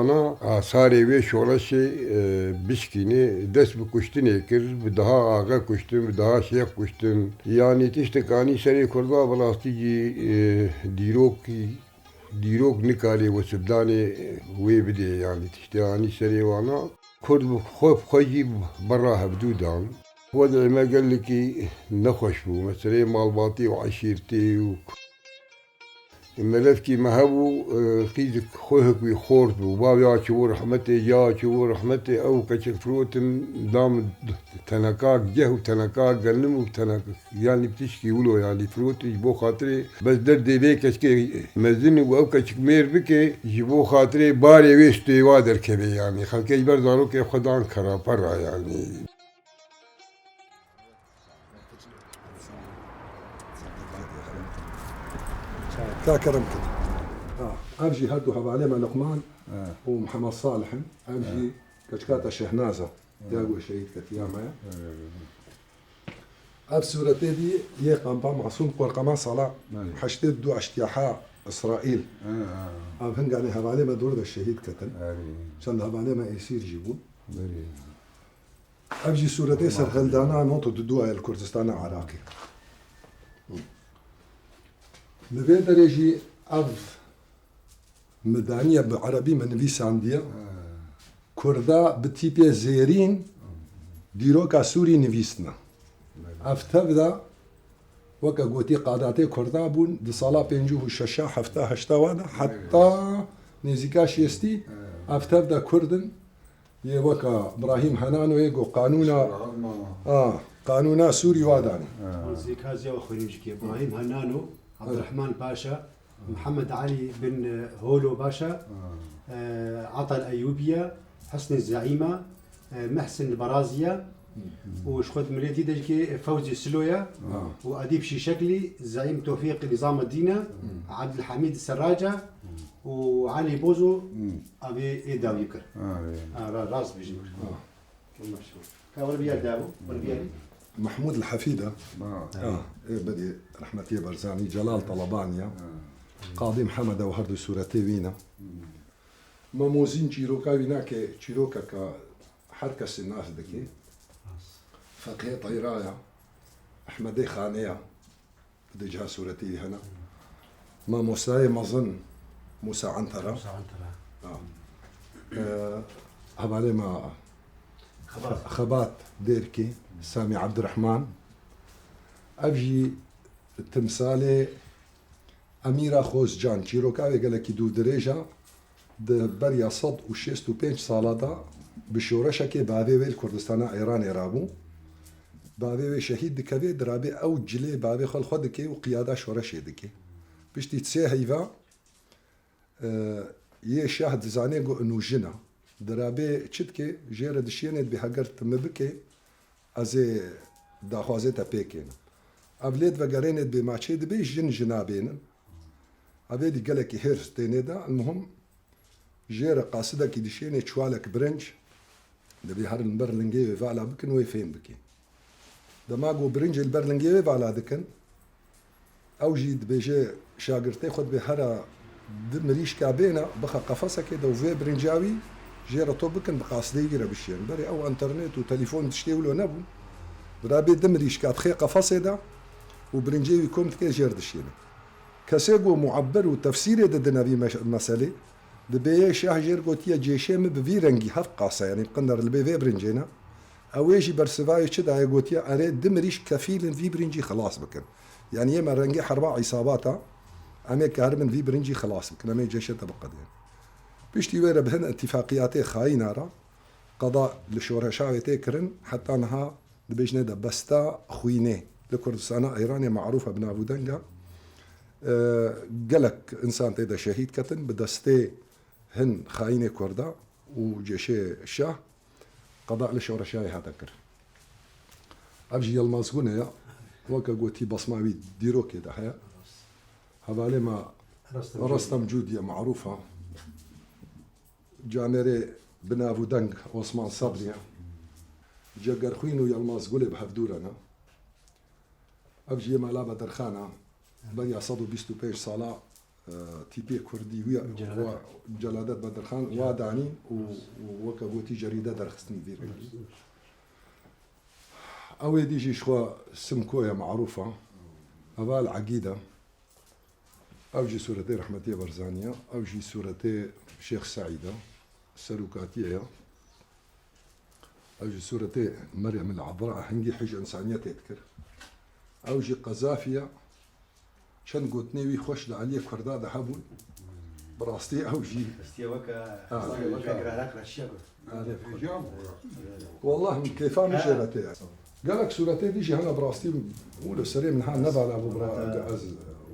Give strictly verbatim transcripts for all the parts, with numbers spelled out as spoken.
Ana asarê wê şoreşê, e, bişkîne, dest bi kuştinê kir, bi daha axe kuştin, bi daha şêx kuştin. Yanî tiştek anî serê Kurda bi rastî jî, e, dîrokî, dîrok nikarê wesifdanê wê bidê, yanî tiştê anî serê wana. Kurd bi xwe, bi xwe jî berra hevdû dan. Wedê me gelekî nexweş bû. Meseleyê malbatî û eşîrtî û Melevkî me hebû, e, qîzek xwehek wî xort bû. Bavê ya çûbû rehmetê, ya çûbû rehmetê, ew keçik firotin, da min teneka ceh û teneka genim û teneka, yanî tişkî wilo, yanî firotin ji bo xatirê bes derdê vê keçikê mezin û ew keçik mêr bike, ji bo xatirê barê wê stêwa derkeve, yanî xelkê ji ber zarokê xwe dan kerapera, yanî. Ka kerem kir. Ha, ev jî her du hevalê me Luqman Ha. û Mihemed Salih in. Ev Ha. jî keçika te Şehnaz e. Ha. Ya ku şehîd ketiya me ye. Ha. Ev sûretê dî yê kampa Masûm Qorqema sala Belê. heştê du eştiyaha Îsraîl. Ha, ha. Ev hinganê hevalê me dor de şehîd ketin. Belê. Çend hevalê me êsîr jî bûn. Belê. Ev jî sûretê serxildana nod û du ya li Kurdistana Iraqê. Li vê derê jî ev midaniye bi erebî min nivîsandiye. Kurda bi tîpê zêrîn dîroka Sûrî nivîsne. Ev tev de weke gotî qadatê Kurda bûn di sala pêncî û şeşa, hefta, heşta wa de heta nêzîka şêstî ev tev de Kurd in. Yê weka Birahîm Henanoyê got qanûna, Rahman. a, qanûna Sûrî wa danî. Ha. Zîka ziya xwînî jikê. Brahîm Henano, Abdurrahman Paşa, Mihemed Elî bin, e, Holo Paşa, Ha. e, Atal Eyûbiye, Husnê Zeîma, e, Mehsin Baraziye, û ji xwe di miletî de jikê Fewzî Siloya Ha. û Edîb Şîşeklî, Zeîm Tofîq Nîzameddîne, Ebdulhamîd Serraca, û Elî Bozo Hmm. avê ê dawî kir. Ha, ê. Ha, ra-, rast bijî. Ha. Ka wir biyar dabo, wir biyar. Mahmud el Hefîd e. Ha. Ha, ê berê rehmetiyê Barzanî, Celal Talabaniya. Ha. Qadî Mihemed e û her du sûretê wî ne. Hmm. Mamozîn çîroka wî nake, çîrokeka her kesê nas dike. Feqihê Teyraya, Ehmedê Xaneya. Di ciha sûretî hene. Mamostayê mezin Musa Antara. Musa Antara. Ha. Ee, hevalê me Xebat. Xebat Dêrkî, Samî Abdurrahman. Ev jî timsalê Emîra Xozcan, çîroka wê gelekî dûrdirêj e. Di beriya sed û şêst û pênc sala de bi şoreşekê bavê wê li Kurdistana Îranê rabû. Bavê wê şehîd dikeve, dirabê ew cilê bavê xwe li xwe dike û qiyada şoreşê dike. Piştî sê heyva, e, yê şah dizanê ku nûjin e. Dirabê çi dike, jê re dişiyêne dibê heger tu min bike, ez ê daxwazê te pê kênim. Ev lê divegerêne dibê maçê dibê jin jina bênin. Evê dî gelekî hêrs tênê de, elmuhim jê re qasidekî dişênê çuwalek birinc, dibê herin ber lingê wê vala bikin, wê fêm bikê. Dema ku birincê li ber lingê wê vala dikin, ew jî dibêje şagirtê xwe dibê hera di mirîşka bêne, bixe qefesekê de û vê birinca wî jê re top bikin, bi qasidê wî re bişiyên. Berê ew enternet û telefon tiştê wilo nebûn. Bira bê di mirîşka dixê qefesê de û birincê wî kom dike jê re dişiyêne. Kesê ku muebbir û tefsîrê didine vî meş-, meselê, dibê yê şah jê re gotiye cêşê min bi vî rengî heft qasa, yanî bi qindar li bê vê birincê ne. Ew ê jî bersivayê çi daye, gotiye erê di mirîş kefîl in vî birincî xilas bikin. Yanî yê me rengê herba îsabata, em ê karibin vî birincî xilas bikin, em ê cêşê te biqedên. Piştî wê re bi hin îtîfaqiyatê xayîna re qeda li şoreşa wê tê kirin, heta niha dibêjine de besta xwînê li Kurdistana Îranê marûf e bi nav û deng e. E, gelek însan tê de şehîd ketin bi destê hin xayînê Kurda û cêşê şah qeda li şoreşayê hate kir. Ev jî Yilmaz Gule ye. Weke gotî basma wî dîrokê de heye. Hevalê me Restem Cûdî. Restem Cûdî ye, marûf e. Camêrê bi nav û deng Osman Sabrî ye. Cegerxwîn û Yilmaz Gulê bi hevdû re ne. Ev jî yê mala Bedirxan e. Beriya sed û bîst û pênc sala Tîpê kurdî wî Celadet. Wa, Celadet Bedirxan wa danîn û, û weke gotî cerîde derxistinî vî rengî. Ew ê dî jî ji xwe Simko ye, marûf e. Heval Egîd e. Ew jî sûretê rehmetiyê Barzanî ye. Ew jî sûretê Şêx Seîd e. Serokatiyê ye. Ew jî sûretê Meryem el Ezra hingî hij însaniyetê dikir. Ew jî Qezafî ye. Çend gotinê wî xweş li aliyê Kurda de hebûn. Bi rastî ew jî Hestiye weke, Ha. Hestiye weke girarek reşiye got. Erê. Wallah min kêfa min jê re tê. Gelek sûretê dî jî hene bi rastî û li serê min ha nedane bû bira ez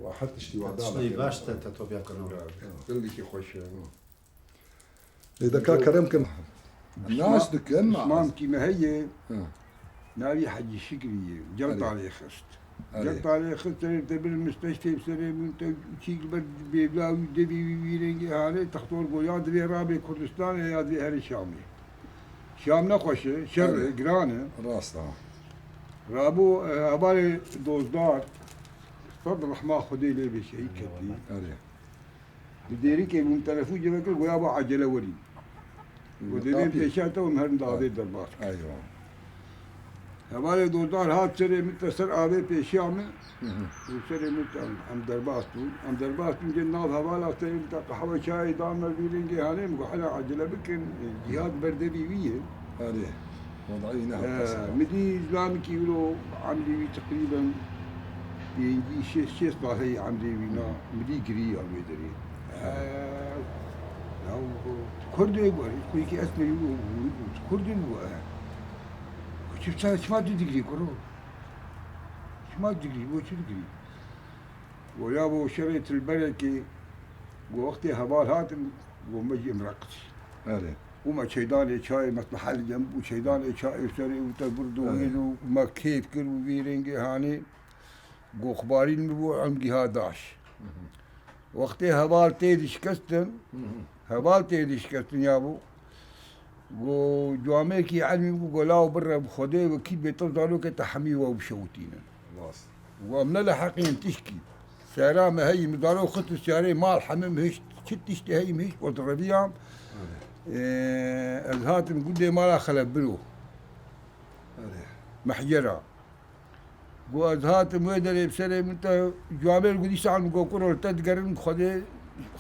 wa her tiştî wa dana. Tiştê baş te, te topiya kir. Gelekî xweş e. Lê de ka kerem kin. Nas dikin ma. Usman kî me heye. Hı. Navî Hecî Şikrî ye. Gel Erê. Talê xist. Erê. Gel talê xist, serê te bir misteştê serê min te çîk ber bêbla wî devî wî, wî rengê hane, textor go ya divê rabê Kurdistanê ya divê herê Şamê. Şam ne xweş e, şer e, Erê. Giran e. Rast ha. Rabo, e, hevalê dozdar, sed rehma Xwedê lê bê şehîd ketî. Erê. Bi dêrikê bûm, telefon cebe kir, goya ba acele werî. Got, "Dê bên Tapî. Pêşiya te û em herin davê derbas." Eywa. Hevalê dozdar hat serê min te ser avê pêşiya min. Hı hı. Û serê min te em, em derbas bûn. Em derbas bûn, cê nav hevala serê min te qehwe çayê dan me vî rengê hanê, min got, "Hela acele bikin, cîhad berdevî wî ye." Erê. Wadayî ne Ee, hewta sera. Mi dî zilamekî wilo emrê wî teqrîben pêncî, şêst, şêst sal heye emrê wî na, mi dî girî ya wê derê. Ee, ya, Kurd e, bu, xwîkî esmê wî, Kurd e bu, e. Çi, çima tu digrî, kuro? Çima digrî, bo çi digrî? Go ya bo şerê tilberekê, go wextê heval hatin, go me jî em reqis. Erê. Û me çeydanê çayê, me mehel cem û çeydanê çayê serê û te bird û Erê. Wîn û me kêf kir û vî rengê hanê, go xbarîn min bû, em giha daş. Hı hı. Wextê heval tê dişkestin, Hı hı. Heval tê dişkestin ya bû. Go camêrkî elmî bû, go law birre bi Xwedê, wekî bêtir zarokê te hemî we bişewitînin. Rast. Go em ne li heqîn tişkî. Sera me heyî, min zarok xist û siyarê mal hemî min hişt, çi tiştê heyî min hişt, got reviyam. Erê. Ee, ez hatim gundê mala Xelebiro. Erê. Mehcera. Go ez hatim wê derê bi serê min te camêr got, dîsa min got, kuro li te digerin, Xwedê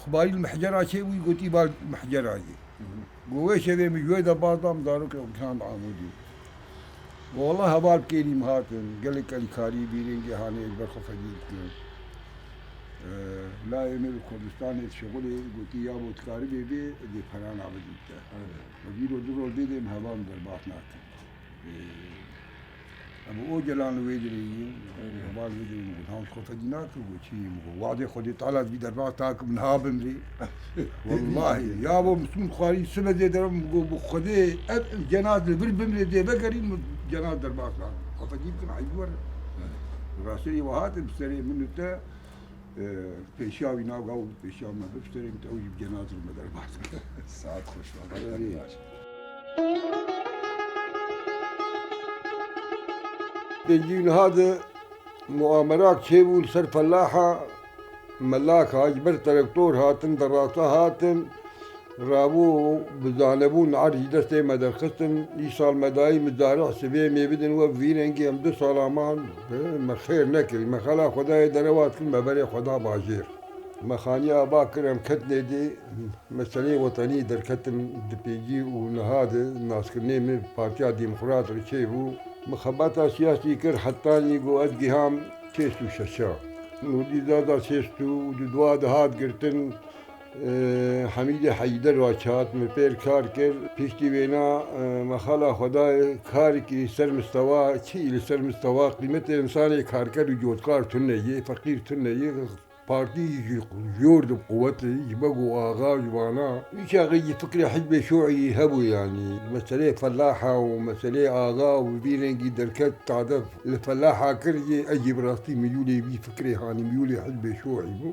xwarî li mehcera çê bûyî, gotî ba mehcera jî. Hı hı. Go wê şevê min ji wê de baz da, min zarokê xwe gihan Amûdî. Go wela heval bi kêrî min hatin, gelek alîkarî bîrên cîhanê ji ber xwe fedî dikin. Ee, layê min li Kurdistanê dişixulê, gotî ya bo dikaribê bê, ez ê perana bidîm te. Aynen. Me vîro du rol bê dê min heval min derbas nakin. Ee, Ebu Ocalan li wê dirê yî, Eyvallah. Heval wê dirê min got, "Hewş xwe fedî nakin," got, "Çi?" Min got, "Wadê Xwedê Teala dibî derbas takim, niha bimrî." Wellahî, ya bo min xwarî sibe zêde min got, "Bi Xwedê ev cenaz li vir bimrê dê vegerîn, min cenaz derbas nakin." Xwe fedî bikin, eyb were. Rastî wî hatin bi serê min û te. Ee, pêşiya wî nav gaw, pêşiya me bifşterê, min ew jî bi cenazê me derbas kir. Saet xweş, Erê. Baş. Pêncî û niha de muamerak çêbû li ser felaha melaka, ji ber telektor hatin, derasa hatin. Rabû bi zanebûn erd ji destê me derxistin. Îsal me dayî mizarî sibê mê bidin we, vî rengî em du sala man, me xêr nekir. Me xela Xwedayê derewa dikin, me berê xwe da bajêr. Me xaniya ava kir, em ketinê dê meseleyê wetenî derketin di pêncî û niha de naskirinê min bi Partiya Demokrat re çêbû. Min xebata siyasî kir hetanî ku ez giham şêst û şeşa. Nûrî Zaza şêst û dua de hat girtin. Ee, Hemîdê Heyder ve çat, min pêr kar kir. Piştî wêna, e, me xala Xwedayê karekî li ser mistewa, çi li ser mistewa qîmetê însanê karker û cotkar tune yê, feqîr tune yê. Partî ji jor de quwet e, ji beg û axa ji vana. Wî çaxê jî fikrê hizbê şûî hebû yanî. Meselê felaha û meselê axa û vî rengî derket tadef li felaha kir jê, ez jî bi rastî miyûlê vî fikrê hanî, miyûlê hizbê şûî bû.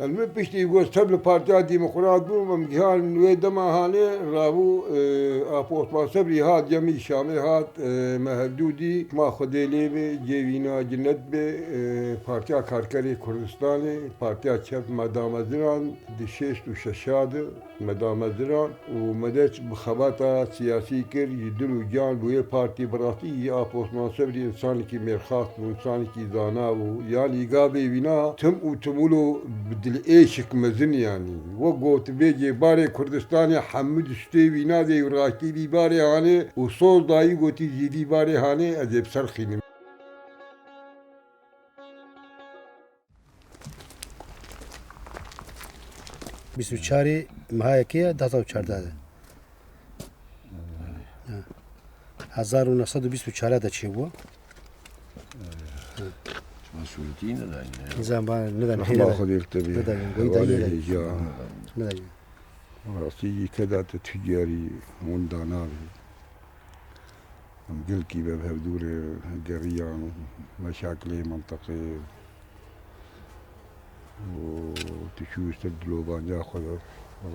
Em min piştî ku ez tev li Partiya Demokrat bûm, em gihan wê dema hanê rabû, e, Apo Osman Sebrî hat, Cemî Şamê hat, e, me hevdû dî, ma Xwedê lê be, cêvîna cinet be, e, Partiya Karkerê Kurdistanê, Partiya Çep me dameziran, di şêst û şeşa de me dameziran û me dest bi xebata siyasî kir, ji dil û can bi wê partî bi rastî jî Apo Osman Sebrî însanekî mêrxas bû, însanekî zana bû. Yanî gavê wîna tim û timûlo bi dilêşik mezin yanî. Wek gotibê cê barê Kurdistanê hemû diştê wîna de û raştî vî barê hanê û soz dayî gotî jî vî barê hanê ez ê bi ser xînim. Bîst û çarê meha yekê ye, du hezar û çardeh de. Ha. Hezar û neh sed û bîst û çar de çêbû. Çima sûretî nedayne ya? Nizam ba, neden, Rehma neden, Xwedê li te bê. Neden, goyî da Hevalê neden. Hêja. Neden. Rastî jî keda te tu diyarî winda nabî. Em gelkî be bi hevdû re geriyan, meşakilê mintiqê û tu çû ser dilovanca xwe de.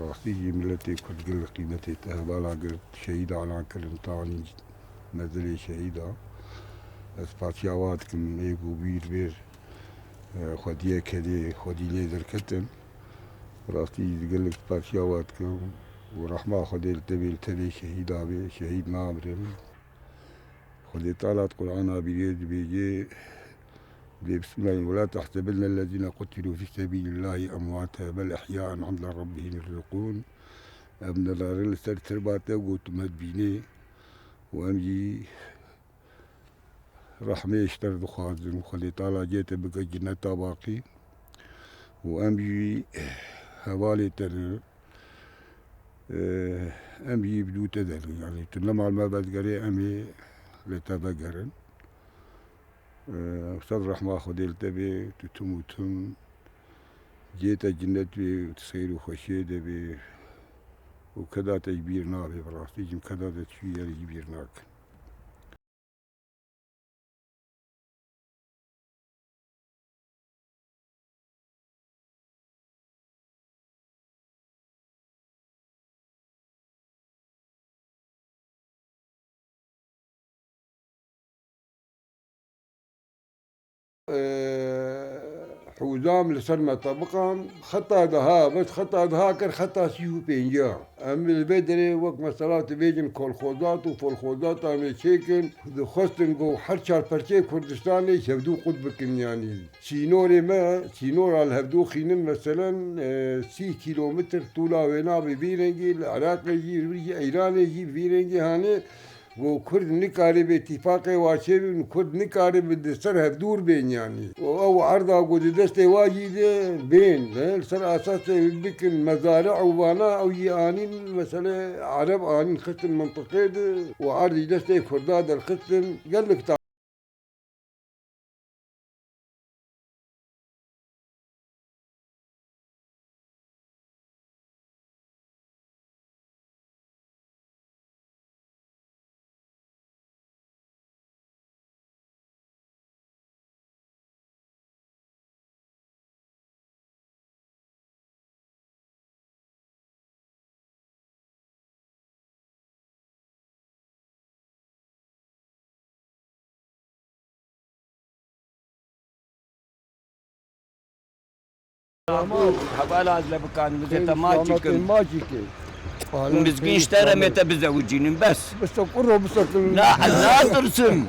Rastî jî miletê Kurd gelek qîmetê te hevala girt, şehîd alan kirin, tanî mezilê şehîda. Ez spasiya wa dikim, ê ku bîr bêr, e, xwediyê kedê, xwedî lê derketin. Rastî jî gelek spasiya wa dikim û rehma Xwedê li te bê, li te bê şehîda bê, şehîd namirin. Xwedê Teala di Qur'ana bîrê dibêje, dê Bismillahî, "Ve la tehsebennellezîne qutilû fî sebîlillahî emwate bel ihya'en inde rabbihîm yurzikûn." Em nedarin li ser tirba te got me dibînê û em jî rehmê ji te re dixwazin. Xwedê Teala cê te bike ceneta baqî û em jî hevalê te ne. Ee, em jî bi dû te derin. Yanî tu nema li me vedigerê, em ê li te vegerin. Ee, sed rehma Xwedê li te bê, tu tim û tim cê te cennet bê û tu seyr û xweşiyê de bê û keda te ji bîr nabê. Bi rastî jî keda te tu yê ji bîr nakin. Hûzam li ser me tebiqan, xeta daha, bes xeta daha kir, xeta sî û pênca. Em li vê derê wek mesela tu bêjin kolxozat û folxozat em ê çêkin, dixwestin ku her çar perçeyê Kurdistanê hevdû qut bikin, yanî sînorê me, sînora li hevdû xînin, meselen, e, sî kîlometr tûla wêna bi vî rengî, li Iraqê jî, li vî Îranê jî bi vî rengî hanê, ku Kurd nikare bi îtîfaqê wa çêbin, Kurd nikare bi di ser hevdûr bên, yanî. Û ew erda ku di destê wa jî de bên, he, li ser asasê bikin mezari'û vana, ew jî anîn, mesele Ereb anîn xistin mintiqê de û erdî destê Kurda derxistin, gelek ta Hevala ez lebikan, bizê te maçî kim. Mizgîn ji te re me te bizewicînin, bes. Biste kuro biste kim. Na, ez natirsim.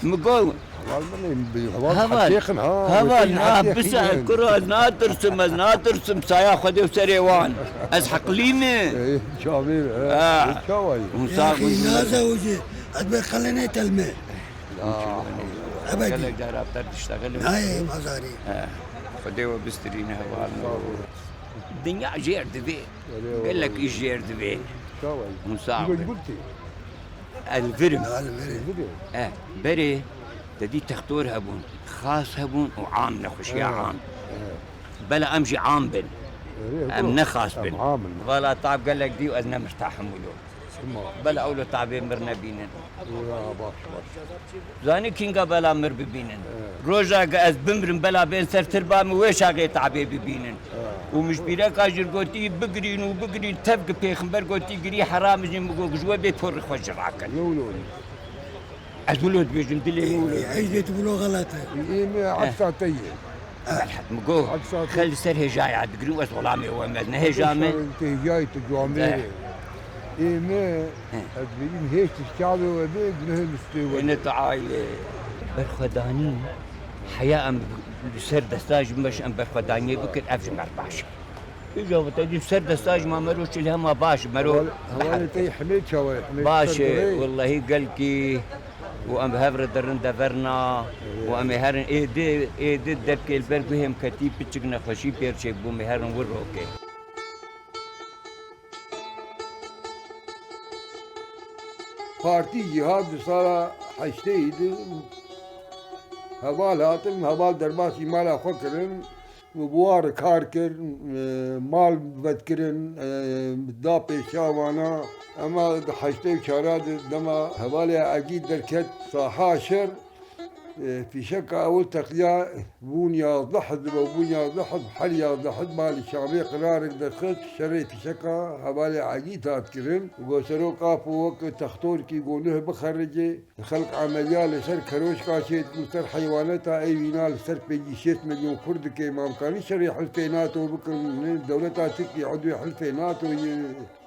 Mi go. Heval min ê, heval Heval. Heval, na, bise, kuro, ez natirsim, ez natirsim, saya Xwedê û serê wan. Ez heqlî me. Ey, çavê, he. Ha. Çawa ye? Hûn sax bin. Naze û jî, ez bê qelenê telme. Ebedî. Gelek cara ter diştexilim. Nayê mazarî. He. Xwedê we bistirîne heval min. Dinya jêr divê. Gelek îş jêr divê. Çawa ye? Hûn sax bin. Ez li vir im. Ha, li vir e. E, berê te dî textor hebûn, xas hebûn û am, nexweşiya am. Bela em jî am bin. Em ne xas bin. Vala tab gelek dî û ez ne mirtahim wilo. Bela ew li tabê mir nebînin. Zanî kînga bela mir bibînin. Roja ge ez bimrim bela bên ser tirba min wê şaxê tabê bibînin. Û min ji pîreka jî gotî, bigirîn û bigirîn, tevk pêxember gotî, girî heram jî, min got, ji we bê porê xwe ji rakin. Wilo, wilo. Ez wilo dibêjim, dilê min wilo. Ey, ey, tu wilo xelet e. Ê me, eh, eksa te ye. Belhet, min got, eksa te. Xel li ser hêjaya digirin, ez xulamê we me, ne hêja me. Te hêjayê tu camêrê. Eh. Ê me, eh, ez bêjim, hêj tu çavê we bê, guhê min stê we. Ê ne tu aile. Berxwedanî, heya em li ser desta ji me, em berxwedaniyê bikin, ev ji me baş e. Îca te dî ser desta ji ma mero çil hema baş, mero hevalê, hevalê te yê Hemêd çawa ye? Hemêd baş e, ser wellahî gelkî û em bi hev re derin deverna û em ê herin êdî, êdî depkê li ber guhê min ketî piçik nexweşî pêr çêbû, em ê herin wir rokê. Partî jî hat di sala heştê êdî heval hatin, heval derbasî mala xwe kirin. Û bi wan re kar kir, e, mal vedkirin, e, da pêşa wana. Ema di heştê û çara de dema hevalê Egîd derket saha şer, e, fîşeka ewil teqiya bûn yazdeh hizb û bûn yazdeh hizb, her yazdeh hizb malî Şamê qirarek derxist, şerê fîşeka hevalê Egîd hat kirin. Û got, Serok Apo wek textorkî got, nuh bixericê. Xelk emeliya li ser keroşka çêdikir, li ser heywaneta ê wîna li ser pêncî şêst milyon Kurd dike, ma em kanî şerê hilfê NATO bikin, ne dewleta Tirkî udwê hilfê NATO ye,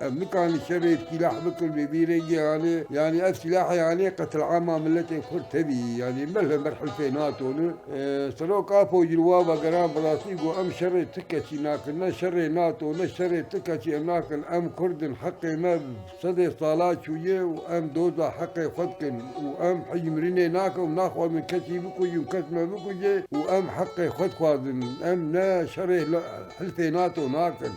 em nikanî şerê sîlah bikin, bi vî rengê anê, yanî ev sîlahê anê qetilama miletê Kurd tevî, yanî me li ber hilfê NATO ne. E, Serok Apo jî li wa vegeran bi rastî got, em şerê ti kesî nakin, ne şerê NATO, ne şerê ti kesî em nakin, em Kurd in, heqê me sedê sala çûye û em doza heqê xwe dikin û em hîj mirinê nakin û naxwazin kesî bikujin, kes me bikuje û em heqê xwe dixwazin. Em ne şerê la-, hilfê NATO nakin.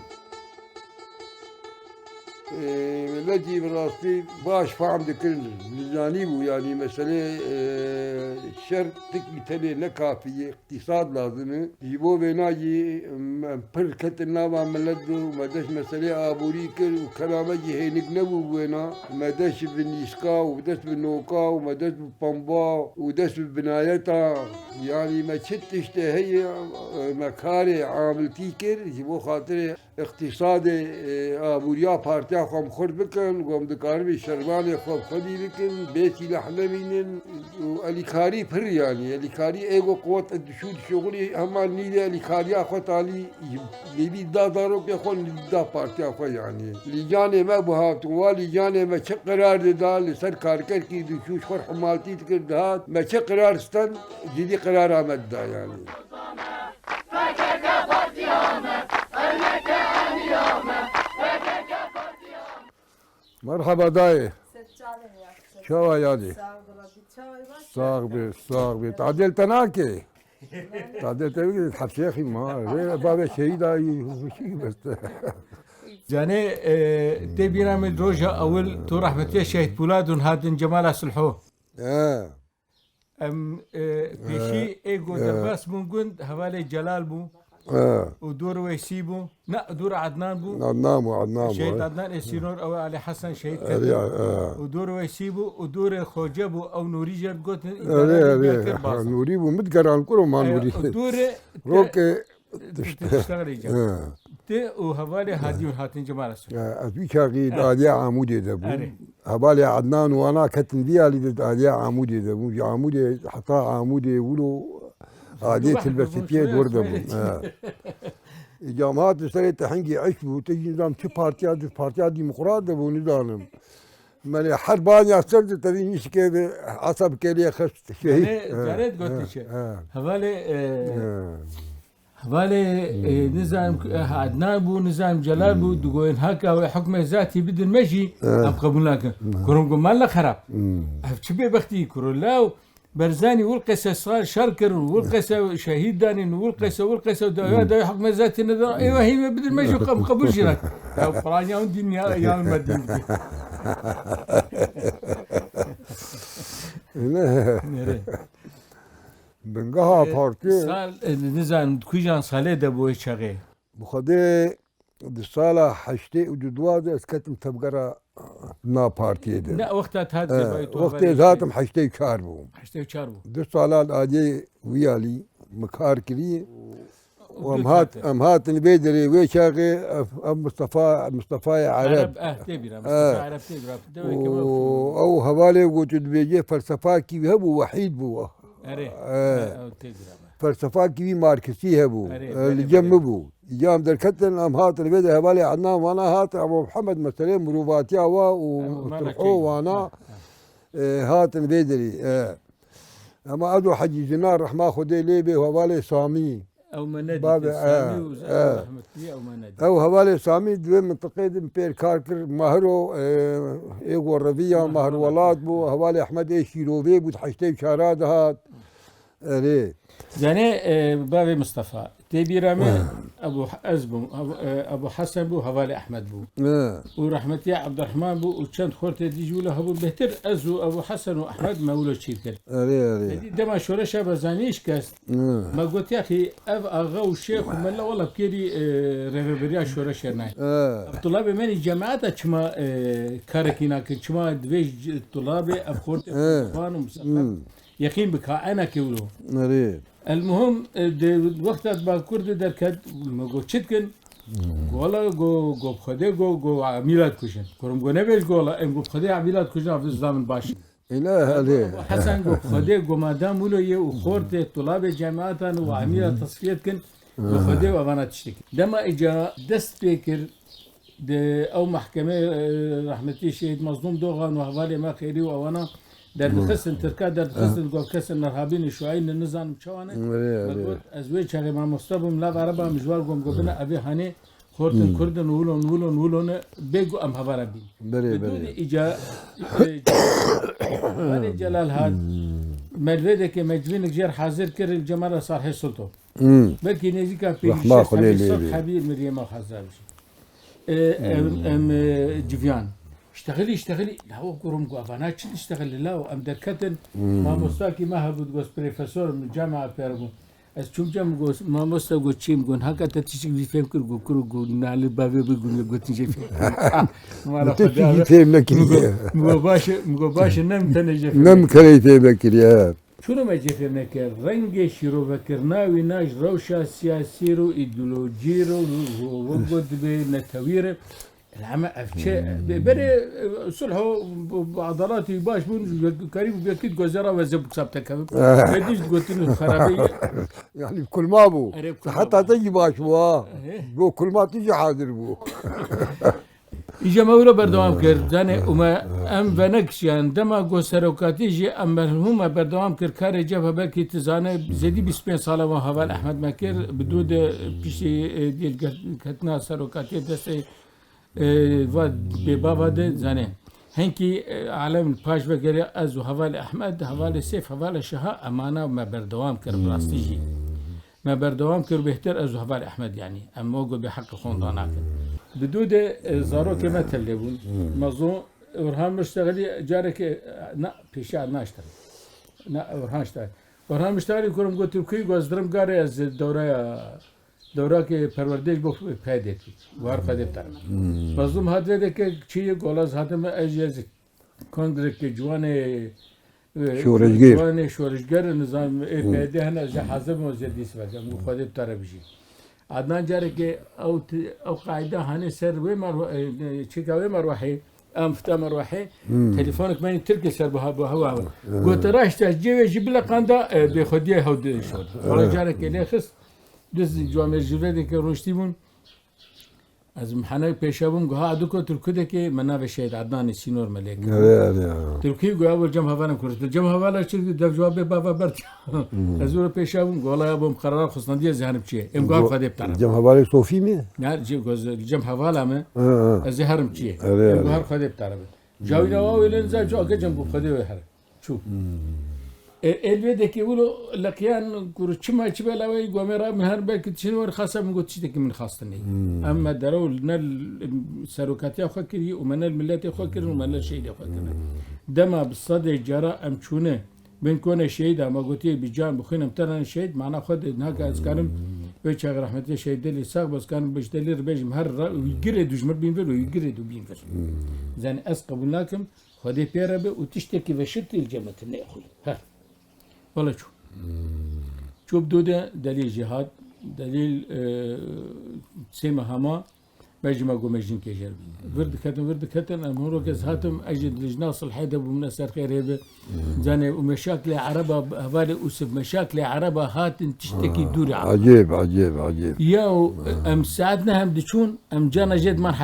Ê, millet jî bi rastî baş fehm dikir, dizanîbû, yanî meselê, ê, şer tikî tenê ne kafî ye. Îqtîsad lazim e. Ji bo vêna jî em pir ketin nava milet de û me dest meselê aborî kir û kela me jî hênik nebû bi wêna. Me dest bi nîska û dest bi noka û me dest bi pemba û dest bi binayeta. Yanî me çi tiştê heye, me karê amiltî kir ji bo xatirê Îqtîsadê, e, aboriya partiya xwe em xurt bikin, ku em dikarin vê şervanê xwe bi xwedî bikin, bê sîlah nemînin û elîkarî pir, yanî elîkarî ê ku quwet dişû dişoxulî hema nîvê elîkariya xwe talî, nîvî da zarokê xwe, nîvî da partiya xwe, yanî lîcanê me bi hatin, wa lîcanê me çi qerar dida li ser karkerkî dişû ji xwe himaltî dikir dihat, me çi qerar stend, cidî qerara me dida, yanî. Merhaba dayê. Ser çavên ya. Çawa yadê? Sağ ol, Rabbi, çawa baş? Sax be, sax be. Tadêl te nake. Tadêl te bigire, hepsê xî ma. Rê bavê şehîda yî, huşî beste. Canê, e, tê bîra min roja ewil tu rahmetiye şehîd Poladun hatin Cemala Sulho. He. Em, e, pêşî ê ku derbas bûn gund, hevalê Celal bû û dor Weysî bû. Na, dor Adnan bû. Adnan bû, Adnan bû, Şehîd he. Adnan ê Sînor, ew ê Alî Hesen şehîd kirin. Û dor Weysî bû û dorê Xoce bû, ew Nûrî jê digotin, îdare kir baz. Nûrî bû, min digeran kuro ma Nûrî. Dorê Rokê Tiştexilê can. He. Ti û hevalê Hadî û hatin Cemala Sulh. He, ez wî çaxî di aliyê Amûdê de bûm. Erê. Hevalê Adnan û wana ketin vî alî de di aliyê Amûdê de bûm. Ji Amûdê heta Amûdê wilo aliyê Tilbesipiyê dor de bûm. He. Îcam hat li serê te hingî eşk bû. Te jî nizam çi partiya di, partiya demokrat de bû nizanim. Melê her banya ser de tevî nişkê de asab kêliyê xist. Şehîd. He, Canet gotin çi? He. Hevalê, e, He. Hevalê, e, nizanim, e, Adnan bû, nizanim Celal bû, digotin haka wê hukmê zatî bidin me jî, em qebûl nakin. Kurum got, mala xerab. Ev çi bêbextî, kuro law, Berzanî wil qese sar şer kirin, wil qese şehîd danîn, wil qese, wil qese, da, ya da hukmê zatî ne da, ê wehî wê bidin me jî qebûl jî nakin. Ya Qur'an ya din ya, ya me din. Nere? Bingeha E, partiyê. Sal, e, nizanim, di kujan salê de bû wê çaxê? Bi Xwedê di sala heştê û du de ez ketim tevgera na partiyê de. Ne, wexta te hat E, gevayî tu wextê ez hatim heştê û çar bûm. Heştê û çar bû. Du sala li aliyê wî alî min kar kirî. û em hat, em hatin vê derê wê çaxê ev, ev Mustafa, Mustafayê Ereb. Ereb, eh, tê bîra, Mustafa Ereb tê bîra. Dewê kema û ew hevalê ku tu dibêjê felsefakî wî hebû, Wehîd bû. Erê, eh, ew tê bîra me. Felsefakî wî Marksî hebû. Erê, eh, belê, li cem min bû. Ya em derketin, em hatin vê de hevalê Ednan vana hat, Ebu Mihemed meselê mirovatiya wa û Ebu Mehmed Turho Çeyî. Wana, Ha, ha. eh, hatin vê derî. Eh. Ema Edo Hecî Zinar rehma Xwedê lê bê hevalê Samî. Ew me nedît, Bavê, Samî eh, û eh. Rehmetî ew me nedît. Ew hevalê Samî di vê mintiqê de pêr kar kir. Mahiro, eh, ê ku reviya Mahir Welat bû, hevalê Ehmed ê Şîrovê bû, di heştê û çara de hat. Erê. Zanê, e, bavê Mistefa. Tê bîra me Ebu, ez bûm, Ebu, e, Ebu Hesen bû, hevalê Ehmed bû. He. Û rehmetiya Ebdurrahman bû û çend xortê dî jî wilo hebûn. Bêhtir ez û Ebu Hesen û Ehmed me wilo çî kir. Erê, erê. Êdî dema şoreşa Barzanî şikest, He. me got, yaxî ev axa û şêx û mela wela bi kêrî, e, rêveberiya şoreşê nayê. He. Ev tulabê me nî cemaeta çima, e, karekî nakin, çima divê ji tulabê ev xortê He. xan û misafir Hmm. Yexîn bike, ena ke wilo. Erê. El muhim, e, di wexta di Bakur de derket, me got, çi dikin? Hmm. Go, wala, go, go, bi Xwedê, go, go, emîra dikujin. Kurim go, nebêj, go, wala, em go, bi Xwedê, emîra dikujin, ev zila min baş in. Îla, erê. Hesen go, bi Xwedê, go, madam wilo ye û xortê, tulabê cemaetan û emîra tesfiye dikin, go, bi Xwedê û evana tiştekî. Dema îca dest pê kir, Di ew mehkemê, e, rehmetî Şehîd Mezlûm Dogan û hevalê me Xêrî û ewana derdixistin, Tirka derdixistin, got kesên merhabîn û şuayîn nizanim çawa ne. Erê, Me erê. got, ez wê çaxê mamoste bûm, lav ereba min ji war got, got bine evê hanê xortin Kurdin û wilon, wilon, wilon e, bê got em hevara bîn. Berê, Bi berê. dûnî îca, e, Valê Celal hat, melvêdeke mecvînik jêr hazir kir, li cemara Sarhê Sulto. Hmm. Belkî nêzîka pêncî Rehma şeş Xwedê hebî, lê sed bê. hebî miriyê me xezra bijî. E, em, em, e, civiyan. Ştexilî, ştexilî. Lawo kurum ku evana çi diştexilî lawo? Em derketin. Hmm. Mamostakî me hebû, digot, profesor min cema pêre bûn. Ez çûm cem, got, mamosta, got, çi? Min got, haka te tiştik vî fêm kir, got, kuro, got, nali bavê bi gun, gotin jê fêm kir. Ah, mala Te Xwedê tiştik vî abi. fêm nekiriye. Min got, min got, baş e, min got, baş e, nem tene jê fêm Nem nekir. kerey fêm nekiriye. Çûno me cê fêm nekir? Rengê şîrovekirina wî na ji rewşa siyasî re û îdeolojî re û wek got dibê netewî re. Lame ev çi? Be-, berê, e, sulh û b-, b-, edaletî baş bûn, karî bû yekî gozera we zeb kisab te kevin. Ve dîş gotin xerabî. Yani kulma bû. Erê, kulma Heta bû. te jî baş bû ha. Erê. Go kulma tu jî hazir bû. Îja me wilo berdewam kir. Zanê û me em venekişiyan. Dema got serokatî jî em merhûm me berdewam kir. Karê cebhe belkî tu zane zêdî bîst pênc sala wan heval Ehmed me kir. Bi dû de piştî, e, dîl ke-, ketina serokatiyê destê, e, va bêbava de zanê. Hinkî, e, alem paş vegeriya ez û hevalê Ehmed, hevalê Sêf, hevalê Şaha emana me berdewam kir bi rastî jî. Me berdewam kir, bêhtir ez û heval Ehmed, yanî. Em o go bê heqê xwe da nakin. Bi dû de, e, zarokê me tevlê bûn. Mezûn Orhan Miştexilî carekê, e, na, pêşiya naştexilî. Na, Orhan Miştexilî. Orhan Miştexilî kurim got, Tirkî got, ez dirim garê ez dewreya, dewrakê perwerdê ji bo P Y D kir. War P Y D bi te re. Mezlûm hat vê deke çi ye, gola ez hatim, ez jî ez Kongrekê ciwanê, e, Şoreşger. ciwanê şoreşger, nizam, ê P Y D hene, ez jî hazir bûm, ez jî dîs vekem, û Xwedê bi te re bijî. Adnan carekê ew ti-, ew qaîde hanê ser wê merwa-, e, e, çêka wê merwehê, em fita merwehê, Hmm. telefonek menî Tirkê ser bi ha-, bi hewa. Hmm. Gote raşt e, cê wê jî bileqanda, e, bêxwediyê hew di şor. Wala Evet. carekê lê xist, diz ciwamê ji vê deke rûniştî bûn. Ez mihane pêşe bûm, goha Aduko Tirkudekê me navê Şehîd Adnanê Sînor me lê kir. Erê, erê, erê. Tirkî goya bo cem hevalên Kurd. Cem hevala çi dev cevabê bava bert. Hmm. Ez wilo pêşe bûm, gola ya bom qerar xustnandiye zihanim çi ye. Em goha Go-, Xwedê bi te re. Cem hevalê Sofî mi? Ne, ce-, goz-, cem hevala me. Hı, hı. Ez zihanim çi ye. Erê, Em erê. goha Xwedê bi te re be. Cawîna wa wê lê niza, cawke cem ku Xwedê wê here. Çû. Hmm. E, elbette ki wilo leqiyan kuru çima çi bela wê gomê ra mi her belki tişin wer xasa min got tiştekî min xastinê. Hmm. Em me derew ne l-, serokatiya xwe kiriye û me ne milletê xwe kirin û me ne şehîdê xwe kirin. Hmm. Dema bi sedê cara em çûne bin kone şehîda me gotiye bi can bi xwîn em terane şehîd, mana xwe de naka ez karim Hmm. wê çax rehmetê şehîd Delî sax bes karim bi ji Delî re bêjim her ra wî girê dujmir bîn vir û wî girê du bîn vir. Hmm. Zanî ez qebûl nakim. Xwedê pê re be û tiştekî veşirtî li cem me tune xwe. He. Wele çû. Hmm. Çû bi dû de Delî jî hat. Delîl, e, sê meha ma, me jî me got me jinkê jêr bîne. Vir diketin, vir diketin, em hûn rokez hatim, ez jî di lijna silhê de bûm, ne ser xêrê bi. Zanê û meşaklê Ereba, hevalê Ûsif, meşaklê Ereba hatin tiştekî dûr e. Ecêb, ecêb, ecêb. Ya û em saet ne hem diçûn, em cana jê diman.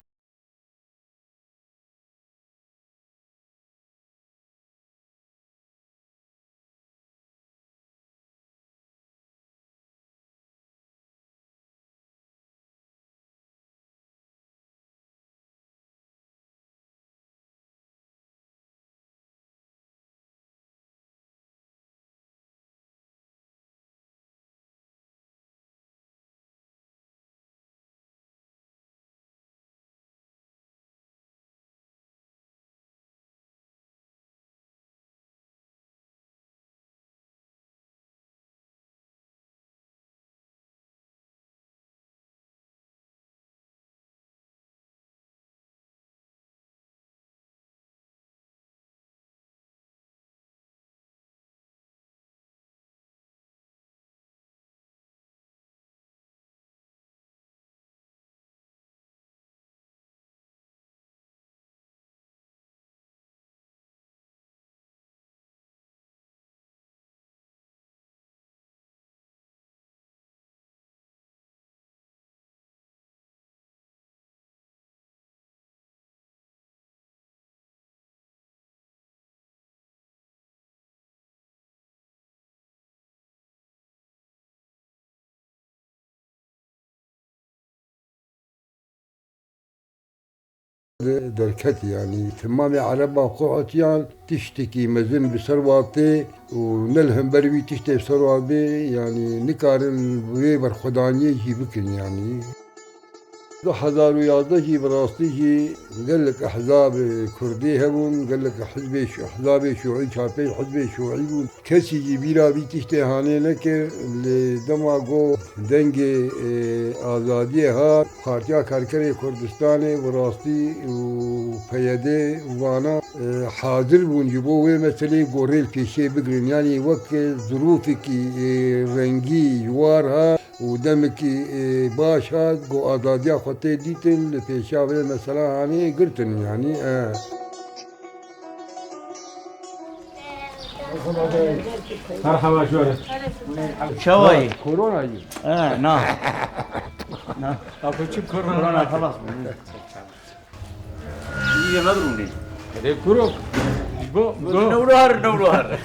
Derketî, yanî temamê Ereba xwe hatiyan tiştekî mezin bi ser wa tê û ne li hember wî tiştê bi ser wa bê, yanî nikarin wê berxwedaniyê jî bikin, yanî. Du hezar û yazdeh jî bi rastî jî gelek ehzabê kurdî hebûn, gelek hizbê şi-, ehzabê şûî, çar pênc hizbê şûî bûn. Kesî jî bîra vî tiştê hanê nekir. Lê dema got dengê, e, azadiyê hat, Partiya Karkerê Kurdistanê bi rastî û P Y D û vana, e, hazir bûn ji bo wê meseleyê gorê li pêşê bigirin. Yanî wek zirûfekî, e, rengî ji war hat û demekî, e, baş hat, got azadiya xwe tê dîtin, li pêşiya vê mesela hanê girtin. Yanî, e. Merhaba, şöyle. Çawayî? Korona yî. Ha, na. Na. Apo çi korona? Korona xelas bû. Yine ne durumdayız? Hadi kuru. Bu, bu. Newro har, newro har.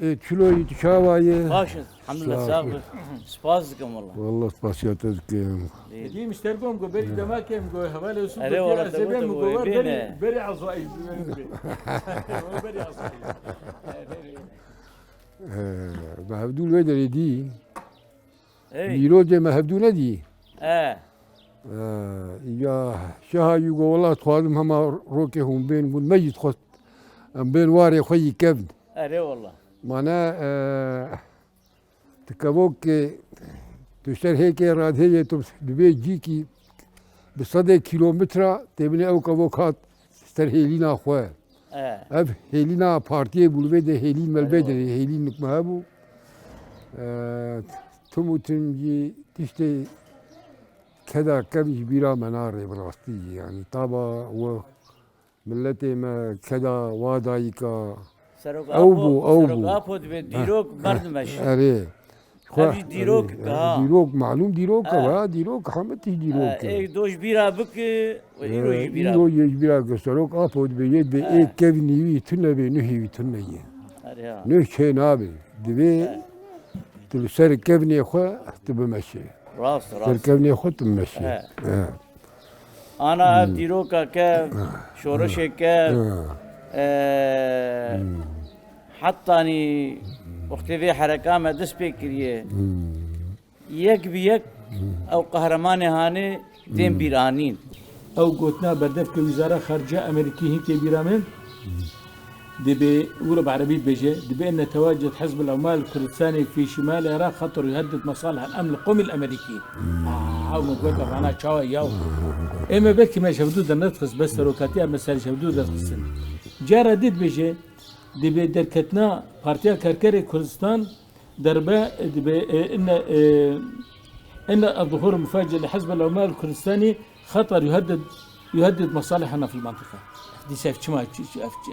Ê, çilo yî, tu çawa yî? Baş, elhamdulillah, sağ ol. Spas dikim, wallah. Wallah, spasiya te dikim. Ê, dî mişter gom go, berî dema kem go, hevalê Yusuf. Erê, wallah, ez ê bêm go, berî, berî azayî, berî azayî. Ê, me hevdû li wê derê dî. Ey. Nîrocê me hevdû nedî. E. E, ya şeha yû go, wallah, dixwazim hema rokê hûn bên, gun me jî dixwest em bên warê xwe yî kevin. Erê wallah. Mane, e, tu kevok ke tu ser hêkê radheyê tu dibê cîkî bi sedê kîlometra têbine ew kevok hat ser hêlîna xwe. E. Ev hêlîna partiyê bû, li vê de hêlîn melbê de hêlîn nik me hebû. E, tim û tim jî tiştê keda kevn ji bîra me nare bi rastî jî. Yanî taba we miletê me keda wa dayika. Serok ew Apo, bû, ew Serok bû. Apo dibê dîrok merdim e jî. Erê. Ev jî dîrok, ha. Dîrok, malûm dîrok e, ha, dîrok, heme tişt dîrok e. Ê, do ji bîra bike, we îro jî bîra bike. Îro ji bîra bike, Serok Apo dibê yê dibê ê kevnî wî tune bê, nuhî wî tune ye. Erê, ha. Nuh çê nabe. Dibê tu li ser kevnê xwe tu bimeşe. Rast, rast. Ser kevnê xwe tu bimeşe. He. He. Ana ev dîroka kev, şoreşê kev, e, hetanî wextê vê hereka me dest pê kiriye. Yek bi yek ew qehremanê hanê tên bîranîn. Ew gotina berdevke Wizara Xarice Amerîkî hîn tê bîra min. Dibê, wilo bi erebî dibêje, dibê enne tewacudet Hizb el-Umma el-Kurdistanê fî şimal Iraq xeter yuheddid mesalih el-emn el-qomî el-Amerîkî. Ah, ew min gote vana çawa yaw. Ê me belkî me ji hevdû dernedixist, bes serokatiya me ser ji hevdû derdixistin. Cara dî dibêje, Dibê derketina Partiya Karkerê Kurdistan derbe, dibê, e, inne, e, inne zuhur mufacil Hizb el-Umal Kurdistanî xeter yuheddid, yuheddid masalihana fil mantiqa. Dîsa ev çima, ev çi,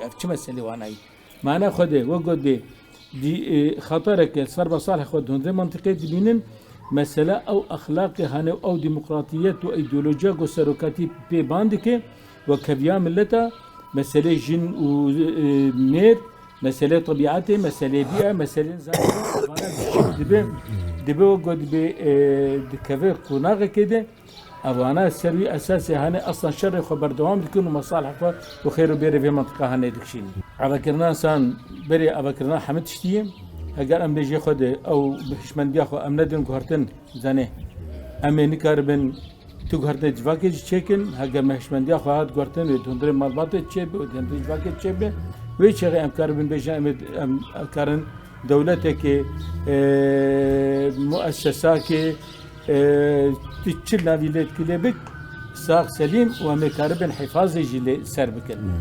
ev çi meselê wanayî? Mana xwe de, wek got bê, dî, e, xetereke ser masalih xwe di hundirê mantiqê dibînin, mesele ew exlaqê hane û ew demokratiyet û îdeolojiya ku serokatî pê ban dike, we keviya mileta, meselê jin û, e, mêr, meselê tebîetê, meselê bîya, meselê zanî, evana dibe, dibe wek got dibê, e, dikeve qonaxekê de, evana ser wî esasê hane eslan şerê xwe berdewam dikin û mesalih xwe û xêr û bêrê vê mintiqa hane dikişînin. Evekirina insan berê evekirina hemî tiştî ye. Heger em bêjê xwe de ew bi hişmendiya xwe em nedin guhertin, zanê, em ê nikaribin tu guhertinê civakê jî çêkin, heger me hişmendiya xwe hat guhertin wê di hundirê malbatê çêbe û di hundirê civakê çêbe, wê çaxê em karibin bêjin em ê, em karin dewletekê, e, muessesakê, e, tu çi navî lê dikî lê bik, sax selîm û em ê karibin hifazê jî lê ser bikin. Hmm.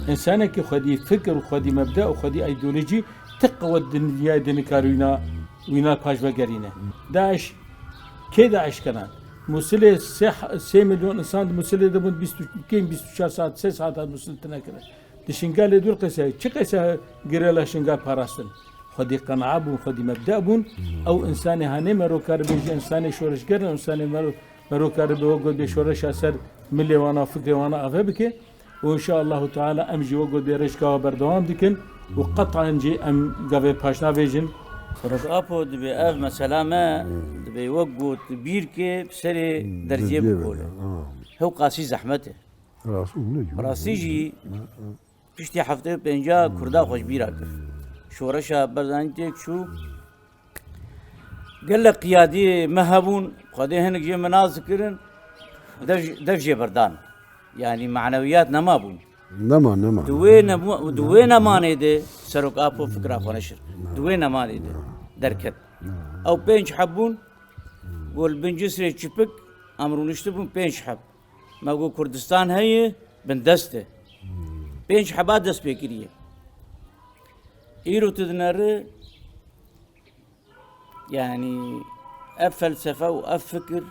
Însanekî xwedî fikir û xwedî mebda û xwedî îdeolojî ti qewet di dinyayê de nikar wîna, wîna paş vegerîne. DAIŞ, kê DAIŞ kena? Musilê sê, sê milyon insan di Musilê de bûn, bîst û, kêm bîst û çar saet, sê saet hat Musil tine kirin. Di Şingalê dûr qese, çi qese girela Şingal parastin? Xwedî qenaa bûn, xwedî mebda bûn. Ew însanê hanê mero karibê ji însanê şoreşger in, însanê mero, mero karibê wek got bê şoreşa ser milê wana, fikrê wana ave bike. Û înşaallahu teala em jî wek got bê rêşka we berdewam dikin û qet'an jî em gavê paş navêjin. Serok Apo dibê ev mesela me dibê wek got bîr ke serê derziyê bikole. Hew qasî zehmet e. Rastî jî piştî heftê û pênca Kurda xwe ji bîra kir. Şoreşa Barzanî têk çû. Gelek qiyadî me hebûn, Xwedê hinek jê min nas dikirin, dev, dev jê berdan. Yanî manewiyat nema bûn. Nema, nema. Di wê nema-, di wê nemanê de Serok Apo fikra xwe neşir. Di wê nemanê de derket. Ew pênc heb bûn, go li bin cisrê çipik, em rûniştibûn pênc heb. Me got Kurdistan heye, bindest e. Pênc heba dest pê kiriye. Îro tu dineri, yanî ev felsefe û ev fikir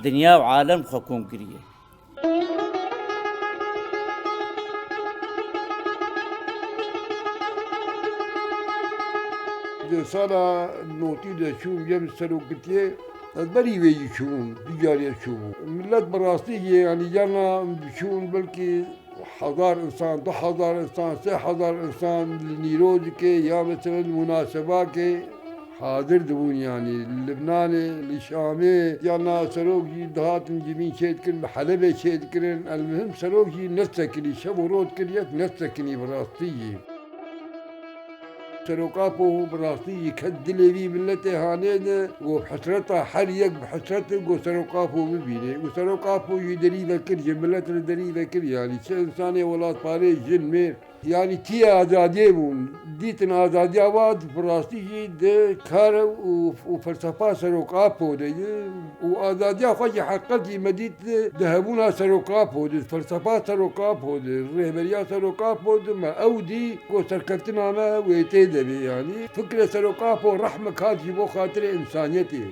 dinya û alem xwe kom kiriye. Di sala notî de çûm yem serokitiyê, ez berî wê yî çûbûm, du carî ez çûbûm. Milet bi rastî jî, yanî, carna em diçûn belkî hezar insan, du hezar insan, sê hezar insan li nîrocikê ya mesela li munasebakê hazir dibûn, yanî li Libnanê, li Şamê, carna serok jî dihatin civîn çêdikirin, bi Helebê çêdikirin. Elmihim serok jî nesekinî, şev û roj dikir yek nesekinî bi rastî jî. Serok Apo bi rastî jî ket dilê vî miletê hanê de, û bi hesreta her yek bi hesret e, ku Serok Apo bibîne. Û Serok Apo jî derî vekir, ji milet re derî vekir, yanî çi însanê welatparê, jin, mêr, yanî tiyê azadiyê bûn. Dîtin azadiya wa bi rastî jî di kar û, û felsefa Serok Apo de ye. Û azadiya xwe jî heqet jî me dît di hebûna Serok Apo de, felsefa Serok Apo de, rêhberiya Serok Apo de me ew dî ku serkeftina me wê tê de bê, yanî fikrê Serok Apo rehmek hat ji bo xatirê însaniyetê.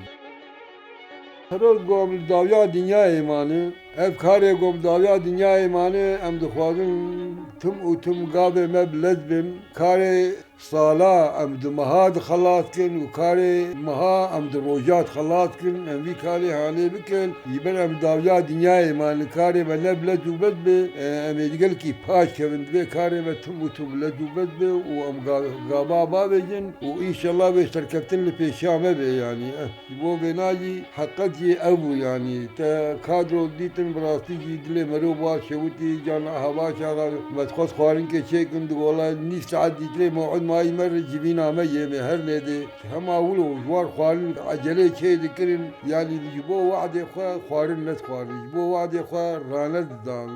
Serok gom li dawiya dinyayê mane. Ev karê gom dawiya dinyayê mane, em dixwazin tim û tim gavê me bi lez bin. Karê sala em di meha dixelas kin û karê meha em di roja dixelas kin. Em vî karê hanê bikin, ji ber em dawiya dinyayê mane. Karê me ne bi lez û bez be, e, em ê gelkî paş kevin. Divê karê me tim û tim bi lez û bez be û em ga-, gava bavêjin û înşellah wê serkeftin li pêşiya me be, yanî. Eh, ji bo vêna jî heqet jî ev bû, yanî. Te kadro dîtin, bi rastî jî dilê mero ba şewitî, can hava çaxa me dixwest xwarinkê çêkin, di wela nîv saet dî dilê mew'id mayî me re civîna me yê me her nêdê. Hema wilo ji war xwarin ecelê çê dikirin, yanî ji bo we'dê xwe xwarin nedixwarin, ji bo we'dê xwe ranedidan.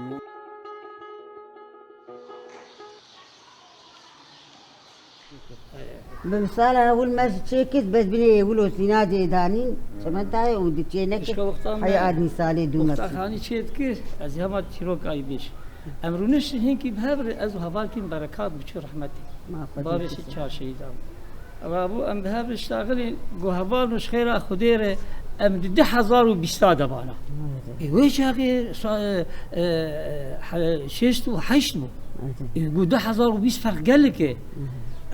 Bi misala ewil me ji çêkir, bes binê wilo sînadê danîn, çementayê û di çê nekir, Pişka wextan me, haya adnî salê dû wexta mekir. Xanî çê dikir, ez hema çîrok ay bêj. Em rûniştin hinkî bi hev re, ez û hevalkî min Berekat biçû rehmetê. Ma Xwedê Bavê bixîse. Çar şehîdan. Rabû em bi hev re ştaxilîn, got hevalno ji xêra Xwedê re em di du hezar û bîsta de bana. Ê, wê çaxê sa-, e, e, he-, şêst û heşt bû. Ê, got du hezar û bîst ferq gelek e.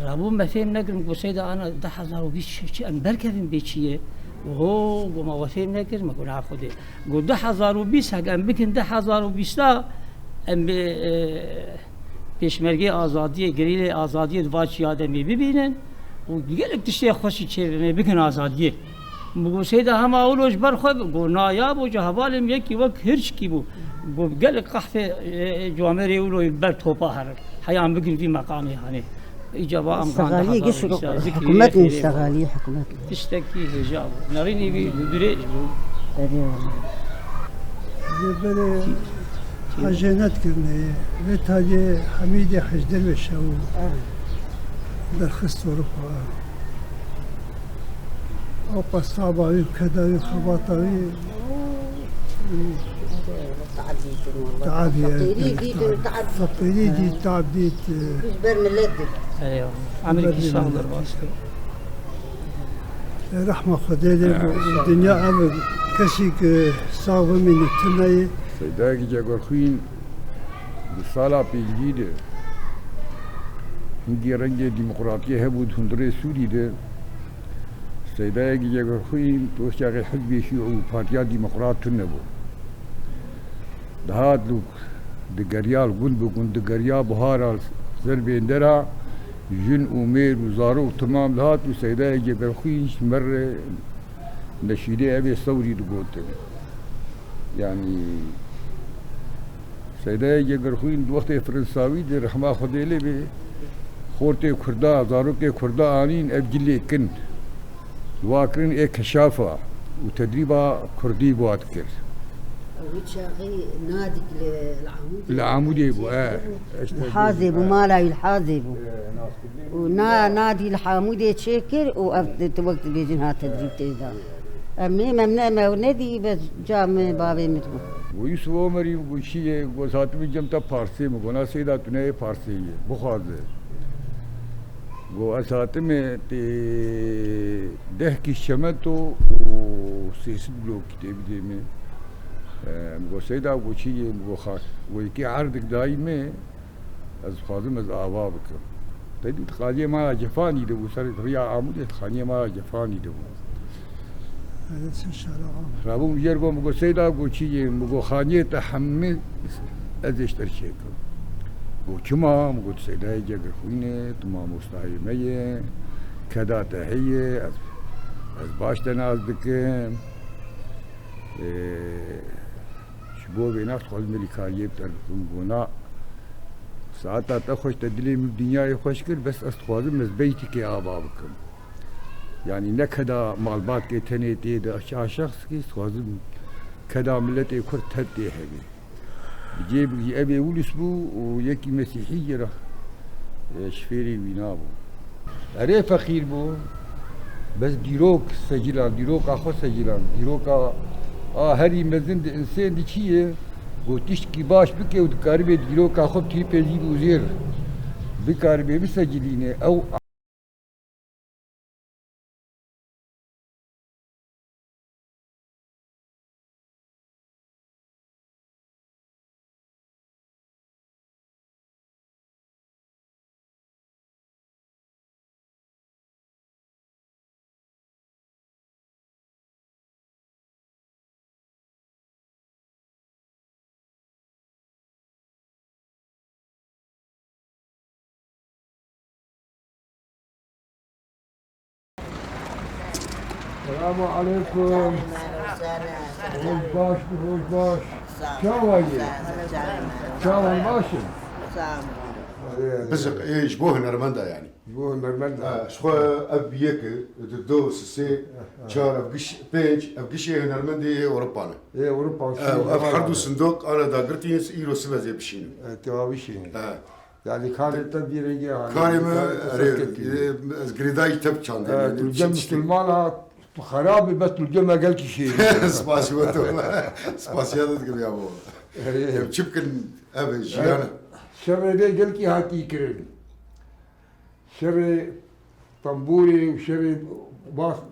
Rabû me fêm nekirin, got Seyda ana du hezar û bîst çi, çi, em berkevin bê çi ye? Ho, got ma we fêm nekir, me got na Xwedê. Got du hezar û bîst, hek em bikin du hezar û bîsta, em bi, e, pêşmergê azadiyê, gerîlê azadiyê di va çiya de em ê bibînin û gelek tiştê xweş jî çêbin, em ê bikin azadiyê. Min got Seyda hema wilo ji ber xwe bi, got na ya bo, ji hevalê min yekî wek hirçkî bû. Got gelek qehfê, e, e, camêrê wilo li ber topa herin. Heya em bikin vî meqamê hanê. Îca va em Mustexaliyê ganda giş hazar îşte, zikrî hikûmet xêrê Mustexaliyê, hikûmet. Tiştekî hêja bû. Nerînî wî dirêj bû. Erê wele. Lê belê hecê nedikirine ye. Vê taliyê Hemîdê Hecdêr ve şew. Erê. Derxist Ewropa. Ew qas taba wî, keda wî, xebata wî. Teab dîtin wele. Teab ye. Feqîrî dît, teab. Feqîrî dît, teab dît. Ji ber milet dît. Eyvallah. Emirkî sağ ol, baş. Rehma Xwedê lê bo. Dinya ev kesî ki sağ bimîne tune ye. Seydayekî Cegerxwîn di sala pêncî de hingî rengê demokratiyê hebû di hundirê Sûrî de. Seydayekî Cegerxwîn di wextê hizbê şî û Partiya Demokrat tune bû. Dihat li, digeriya li gund bi gund, digeriya buhara li ser bêndera, jin û mêr û zarok temam dihat û Seydayê Cegerxwîn ji me re neşîdê evê sewrî digotin. Yanî Seydayê Cegerxwîn di wextê Fransawî de rehma Xwedê lê bê, xortê Kurda, zarokê Kurda anîn ev cilê kin. Wa kirin ê keşafa û tedrîba kurdî bi wa dikir. Wî çaxî Nadik li, li Amûdê Li Amûdê bû, e. Li Hazê bû, mala wî li Hazê bû. Û na, Nadî li Amûdê çêkir û ev di, di wek dibêjin hat tedrîb tê de. Em ê, em ne, me nedî, bes ca min, bavê min bû. Û Yusuf Omerî got çi ye, got hatibî cem te parsê min, got na Seyda tu ne yê parsê yê, bixwaze. Got ez hatime tê deh kîş çemento û sê sed blokî tê bidê min. Em got Seyda, got çi yê, got xar. Got yekê erdik dayî min, ez dixwazim ez ava bikim. Te dît xaliyê mala Cefanî de bû, ser riya Amûdê xaniyê mala Cefanî de bû. Rabûm jêr got, min got Seyda, got çi yê, min got xaniyê te hemî ez ê ji te re çêkim. Got çima? Min got Seydayê Cegerxwîn e, tu mamostayê me yê, keda te heye, ez, ez baş te nas dikim. Ê, ji bo vê nas dixwazim alîkariyê bi te re bikim. Got na, saeta te xweş, te dilê min û dinyayê xweş kir, bes ez dixwazim ez beytikê ava bikim. Yanî ne keda malbatkê tenê tê de, ça şexskî, dixwazim keda miletê Kurd tev tê hebe. Bi cê bigî, ev ê Ulus bû û yekî Mesîhî jê re, e, ji fêrê wî nabû. Erê feqîr bû, bes dîrok secilan, dîroka xwe secilan, dîroka a herî mezin di insên di çi ye, got tiştkî baş bike û dikaribê dîroka xwe bi tîpê jî û zêr bikaribê bisecilîne. Ew Selamu aleykum. Roj baş, roj baş. Çawa ye? Çawa baş in? Biziq, ê, ji bo hunermenda yani. Ji bo hunermenda. Ha, ji xwe ev yek, di du, sisê, çar, ev giş, pênc, ev gişê hunermendê yê Ewropa ne. Ê, Ewropa, ev, ev her du sindok ana dagirtî, îro sibe zê bişînin. E, tewa bişînin. Ha. Yani karê te vî rengê hanê. Karê me, karê te erê, serketî. E, ez girêdayî te çandê. E, yani, tu li gel çi tiştê. Musulmana, tu xerab î, bes tu li gel me gelkî şêrîn. Spasiya te. Spasiya te dikim ya bo. Erê. Em çi bikin? Ev jiyan. Şerê vê gelkî hatî kirin. Şerê tembûrê û şerê bas-,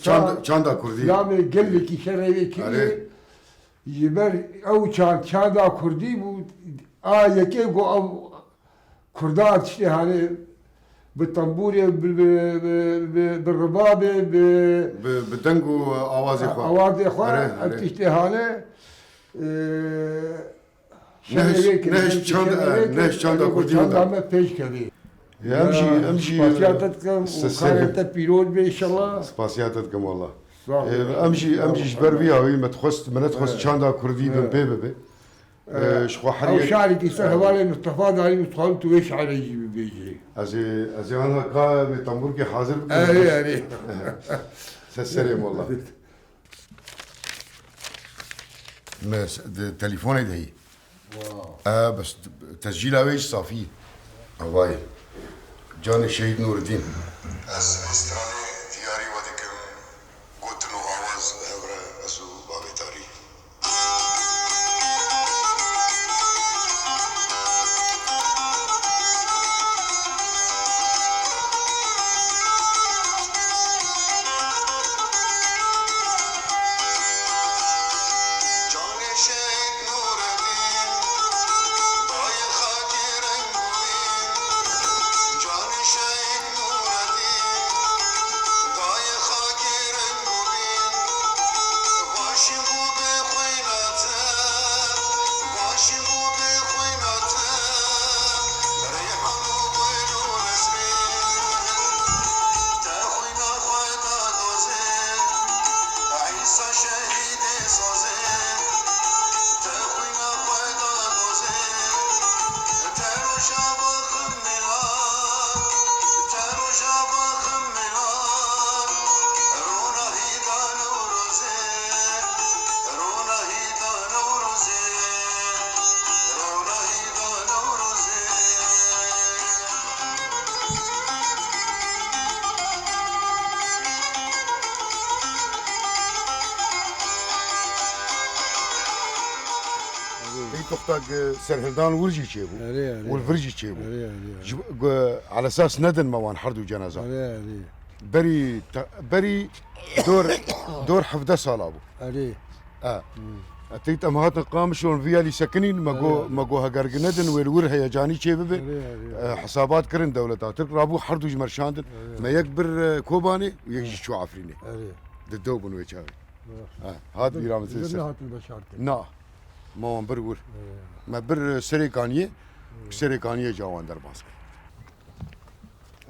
Çand-, çanda kurdî. Silamê gelekî şerê vê kiriye. Erê. Ji ber ew çand, çanda kurdî bû, a yekê got ew Kurdan tiştê hane bi tembûrê, bi, bi, bi, bi, bi ribabê, bi Bi, bi deng û awazê xwe. Awazê xwe, Erê, ev erê. Tiştê hane, e, Neh, şerê vê neh kirin, çand-, şerê vê neh kirin, çanda ew kurdî çanda wenda. Me pêş kevê. Ya, em jî, em jî, Spasiya te dikim û se-, se-, karê te pîroz be inşallah. Spasiya te dikim walla. Sağ ol. E, em jî, em jî ji ber vî awî me dixwest, me nedixwest çanda kurdî bin pê bibe. Ee, ji xwe her Ew yek şarî dîsa hevalê Mistefa Darî û dixwazim tu wê şarê jî bibêjî. Ez ê, ez ê ana ka me tembûrkê hazir bikim. Erê, erê. Se serê walla. Me s-, di telîfonê de hî. Wow. E, bes tescîla wê jî safî. Havayê. Canê Şehîd Nûreddîn. Ez stranê diyarî we dikim. Gotin û awaz hev re ez û bavê tarî. Canê Şehîd Nûreddîn, dayê xakê reng û bîn. Canê Şehîd Nûreddîn, dayê xakê reng û bîn. Başim bû bi xwîna te, başim bû bi xwîna te. Reyhan û gul û nesrîn, te xwîna xwe da dozê. Îsa şehîdê sazê, te xwîna xwe da dozê. Te rojava ximilan, te rojava ximilan, ronahî da Newrozê, ronahî da Newrozê, ronahî da Newrozê. Pey toxtak, e, serhildan wir jî çêbû. Erê, erê. Wir vir jî çêbû. Erê, erê, erê. Ji, gu, elesas nedin me wan her du cenaza. Erê, erê. Berî te-, berî dor, dor hevdeh sala bû. Erê. E. Hmm. E, teyt em hatin Qamişlo, vî alî sekinîn, me go, erê, erê, me go heger gi nedin, wê li wir heyecanî çê bibe. Erê, erê, erê. E, hesabat kirin dewleta Tirk, rabû her du ji me şandin. Erê. Me yek bir, e, Kobanê û yek jî çû Efrînê. Erê. Di dew bûn wê çaxê. Erê. E, hat bîra min. Li wir nehatin veşartin. Na. Me wan bir wir. Erê. Me bir, e, Serê Kaniyê, hmm, Serê Kaniyê ca wan derbas kir.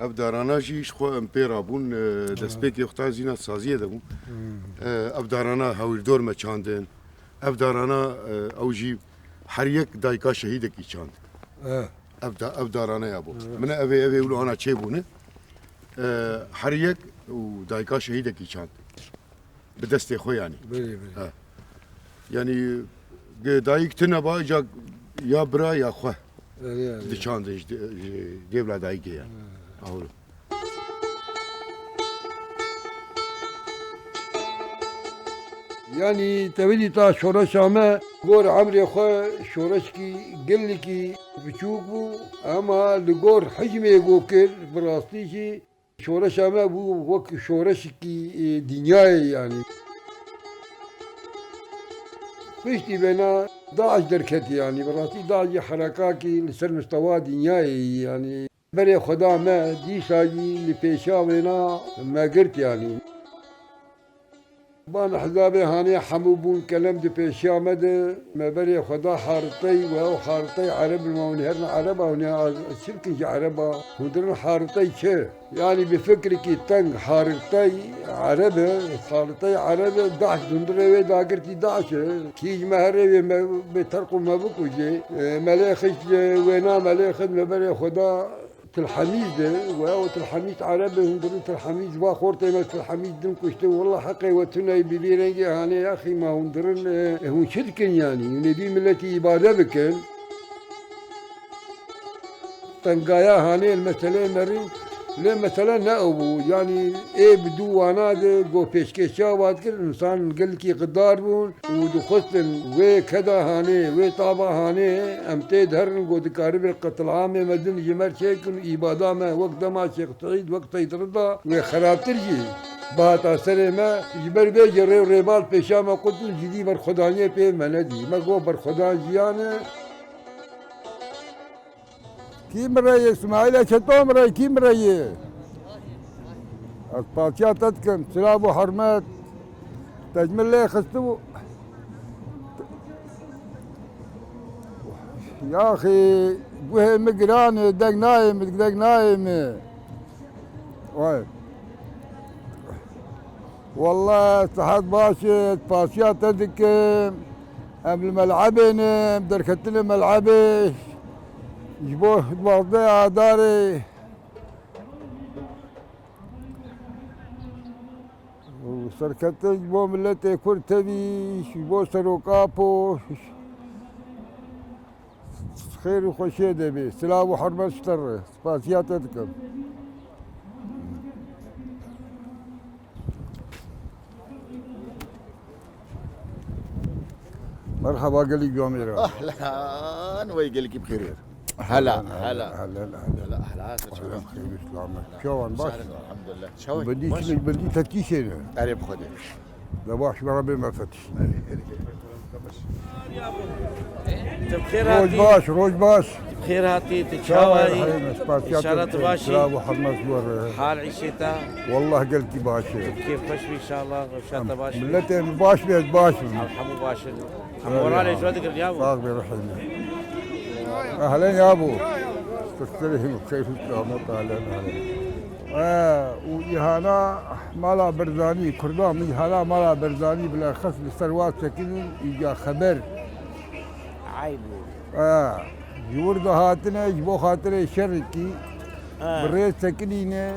Ev darana jî ji xwe em pê rabûn, e, destpêkê xwe ta zîna saziyê de bûn. Hmm. E, ev darana hewîrdor me çandin. Ev darana, e, ew jî her yek dayika şehîdekî çand. E. Ev da-, ev darana ya bû. E. Min ev ê, ev ê wilo ana çêbûne. E, her yek û dayika şehîdekî çand. Bi destê xwe yanî. Belê, belê. Ha. Yanî, ge-, dayik tune ba, ca ya bira ya xwe. Erê, erê. Diçandin ji de-, ji dêvla dayikê ya. Ha. Awro. Yanî, tevî dîta şoreşa me, gor emrê xwe şoreşkî gelekî biçûk bû, ema li gor hicmê go kir, bi rastî jî Şoreşa me bû wek şoreşekî, e, dinyayê, yanî. Piştî vêna DAIŞ derketî, yanî, bi rastî DAIŞ jî herekakî li ser mistewa dinyayê, yanî. Berê Xweda me dîsa jî li pêşa vêna me girt, yanî. Van hizabê hanê hemû bûn kelem di pêşiya me de, me berê xwe da haritey û ew haritey Ereb in, ma hûn herin Ereba, hûn ê az-, çi bikin ji Ereba? Hûn dirin haritey çi? Yanî bi fikrekî teng haritey Ereb e, haritey Ereb e, DAIŞ hundirê wê dagirtî DAIŞ e. Kî ji me herê wê me bê terq û me bikuje. E, melê xist, e, wêna melê xist me berê xwe da Til Hemîz de, we ew Til Hemîz Ereb e, hûn dirin Til Hemîz, va xortê me Til Hemîz din kuştin, wela heqê we tune ye, bi vî rengê hanê, axî ma hûn dirin, e, hûn çi dikin yanî? Hûn ê vî miletî îbade bikin? Tengaya hanê li meseleyê me rîn, Lê mesele ne ew bû, yanî ê bi dû wana de go pêşkêşiya wa dikir, însan gelkî qidar bûn û dixwestin wê keda hanê, wê tava hanê em tê de herin, go dikaribin qetilamê mezin ji me re çêkin û îbada me wek dema Şêx Seîd, wek Seîd Rida wê xerabtir jî bihata serê me. Ji ber vê jî rê û rêbal pêşiya me qut bûn, cidî berxwedaniyê pê me nedî. Me got berxwedan jiyan e. Kî mireye? Îsmaîlê Çeto mireye, kî mireye? Ez pasiya te dikim, silav û hurmet. Te ji min lê xistibû. Yaxî, guhê min giran e, deng nayê min, deng nayê min. Vay. Wallah, sihet baş e, pasiya te dikim. Em li melebê ne, em derketine melebê. Ji bo duwazdeh Adarê. Û serketin ji bo miletê Kurd tevî, ji bo Serok Apo. Xêr û xweşiyê de bê. Silav û hurmet ji te re. Spasiya te dikim. Merhaba gelî camêra. Ahlan, wey gelî kim xêr. Hela, hela. Hela, hela. Hela, hela, hela, hela. Xêr û selamet. Çawan baş? Elhamdulillah. Çawan? Bendî baş? Bendî tetkî şeyle. Erê bi Xwedê. De baş, me Rebê me fetî. Tu bi xêr hatî. Roj baş, roj baş. Tu bi xêr hatî, tu çawa yî? Înşallah tu baş î. Silav û hurmet ji we re. Hal îşê te? Wallah gelkî baş e. Tu bi kêfxweş bî înşallah, rewşa te baş bî. Miletê min baş bê, ez baş bim. Em hemû baş in. Em moralê ji we digirin yabo. Sax bê, rihê min. Ehlen yabo. Tu serê min xeyr û selamet, ehlen, ehlen. E, û îhana mala Berzanî, Kurdan îhana mala Berzanî bilexes li ser wa sekinin, îca xeber. Eyb e. E, ji wir de hatine, ji bo xatirê şerikî, e, bi rê sekinîne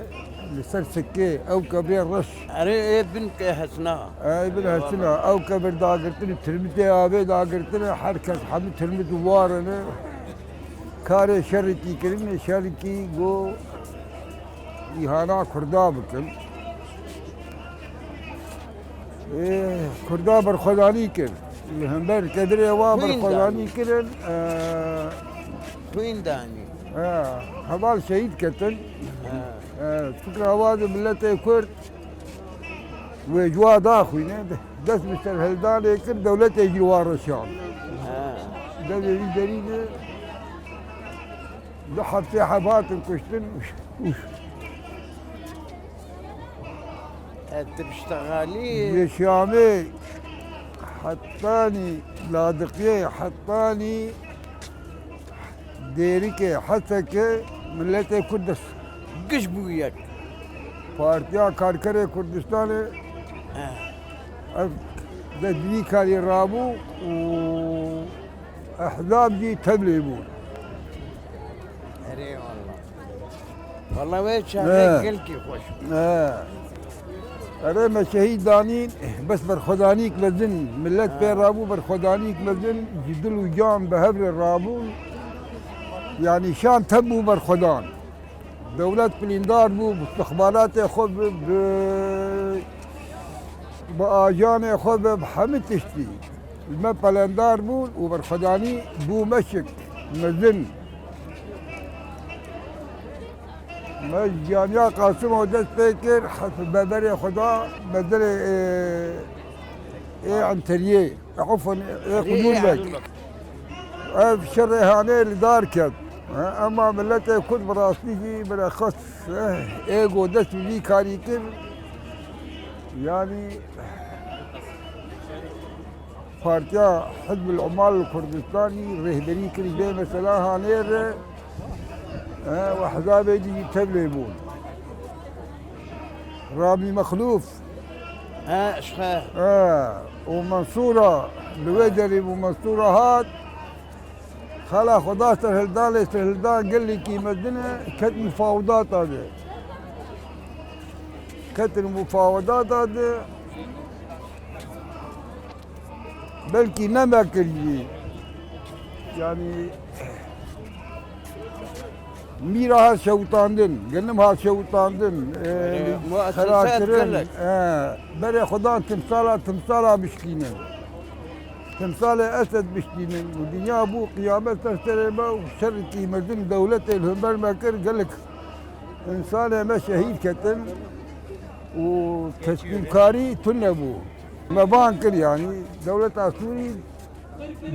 li ser sikê, ew kebrê reş. Erê, ê bin ke hesna. E, ê bin hesna. Ew kebir dagirtin, tirmitê avê dagirtine, her kes hemî tirmit û warine. Karê şerikî kirine, şerikî go îhana Kurda bikin. Ê, Kurda berxwedanî kir. Li hember kedirê wa berxwedanî kirin. Ê, xwîn danî. Ê, heval şehîd ketin. Ê, fikra wa de miletê Kurd wê ji wa daxwîne. Dest bi serhildanê kir, dewletê jî wa reşand. Ê. Devê wî derî de du heftê heb hatin kuştin û, û Te tibştexalî. Li Şamê hetanî Ladiqiyê, hetanî Dêrikê, Hesekê miletê Kurd dest. Giş bû yek. Partiya Karkerê Kurdistanê, he, ev dest bi vî karî rabû û ehzab jî tevlê bû. Erê wallah. Wallah wê çaxê, he, gelkî xweş bû. He. Erê me şehîd danîn, bes berxwedanîk mezin, milet, he, pê rabû berxwedanîk mezin, ji dil û can bi hev re rabûn. Yanî şan tevbû berxwedan. Dewlet pilîndar bû, bi istixbaratê xwe bi, bi, bi ajanê xwe bi, bi hemî tiştî. Li me pelendar bûn û berxwedanî bû meşik mezin. Me ji Caniya Qasimo dest pê kir, hef-, beberê xwe da bedelê, ê, ê Enteriyê, efon, ê Xulûr Beg. Ev şerê hanê li dar ket. Ha, ema miletê Kurd bi rastî jî bilexes, eh, ê go dest bi vî karî kir. Yanî Partiya Hizbul Umal Kurdistanî rêhberî kir ji vê mesela hanê re, e, û hizabê dî jî tevlê bûn. Ramî Mexlûf. He, ji xwe. E, û Mensûra, li wê derê bû Mensûra hat. Xela xwe da serhildanê, serhildan gelekî mezin e, ket mufawidata de. Ketin mufawidata de. Belkî ne me kir jî. Yanî Mîra hat şewitandin, genim hat şewitandin, e, Muesese xera kirin, gelek. E, berê xwe dan timsala, timsala bişkînin. Timsalê Esed bişkînin. Û dinya bû qiyamet ser serê me û şerikî mezin dewletê li hember me kir, gelek insanê me şehîd ketin û teslîmkarî tune bû. Me bang kir, yanî dewleta Sûrî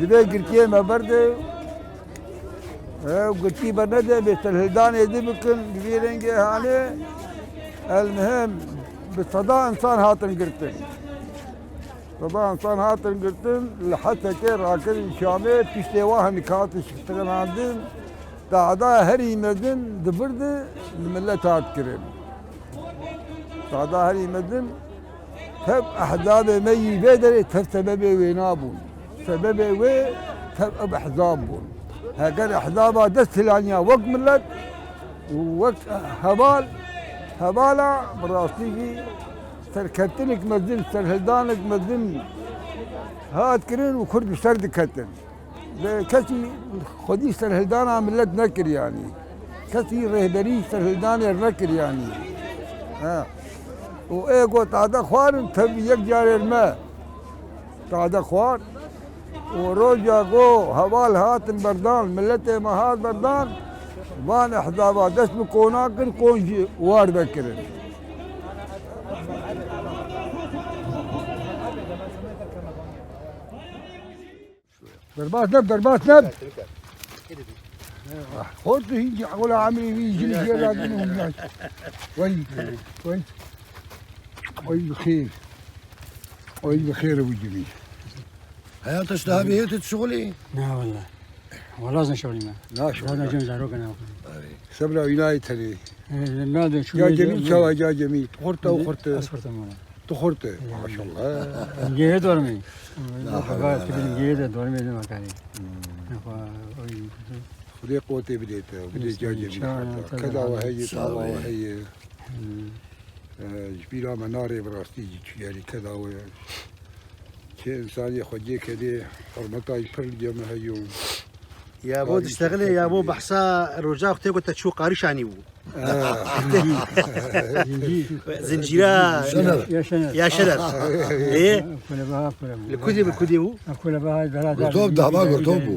Divê girtiyê me berde, e, girtî bernede bê serhildanê di bikin, bi vî rengê hane, el mihim bi seda insan hatin girtin. Seda insan hatin girtin, li Hesekê rakirin Şamê, piştê wa hinek hatin şixtilanandin, tahda herî mezin di vir de li millet hat kirin. Tahda herî mezin, tev ehzabê me yî vê derê tev sebebê wê nabûn. Sebebê wê tev ev ehzab bûn. Heger ehzaba dest hilaniya wek millet û wek heval, hevala bi rastî jî serkeftinek mezin, serhildanek mezin hat kirin û Kurd bi ser diketin. Lê kesî xwedî serhildana millet nekir, yanî. Kesî rêhberî serhildanê nekir, yanî. Ha. Û ê ku tade xwarin, tevî yek carê me tade xwar. Û roja ku heval hatin berdan, milletê me hat berdan, van ehzaba dest bi kona kir, kon jî war vekirin. Derbas neb, derbas neb. Ah, xort tu hîn jî hewla emrê wî jî jê radin û hûn. Wey, wey. Wey bi xêr. Wey bi xêr û civî. Heya tu ji daha bihê tu şixulî? Na wala. Wala zin şixulî me. Na şixulî. Zaten cem zarok na. Sebra wînayê tenê. Ya Cemîl çawa, ya Cemîl? Xorta û xorta. Ez xorta mala. Tu xurt e. Maşallah. Gêrê dormê. Baba, tu bilin gêrê de dormê de makarê. Xwedê qotê bidê te, bidê cacê bidê. Keda we heye, çawa we heye. Ji bîra me narê bi rastî jî tu yarî keda we. Çi insanê xwe cê kedê, hurmeta jî pir li cem me heyo. Ya bo diştexilê, ya bo behsa roja xwe tê ku te çû qarî şanî bû. Zincîra. Şener. Ya Şener. Ya Şener. Ê? Kulebaha, kulebaha. Li kudê bi kudê bû? Kulebaha, bela. Gurtop, dava Gurtop bû.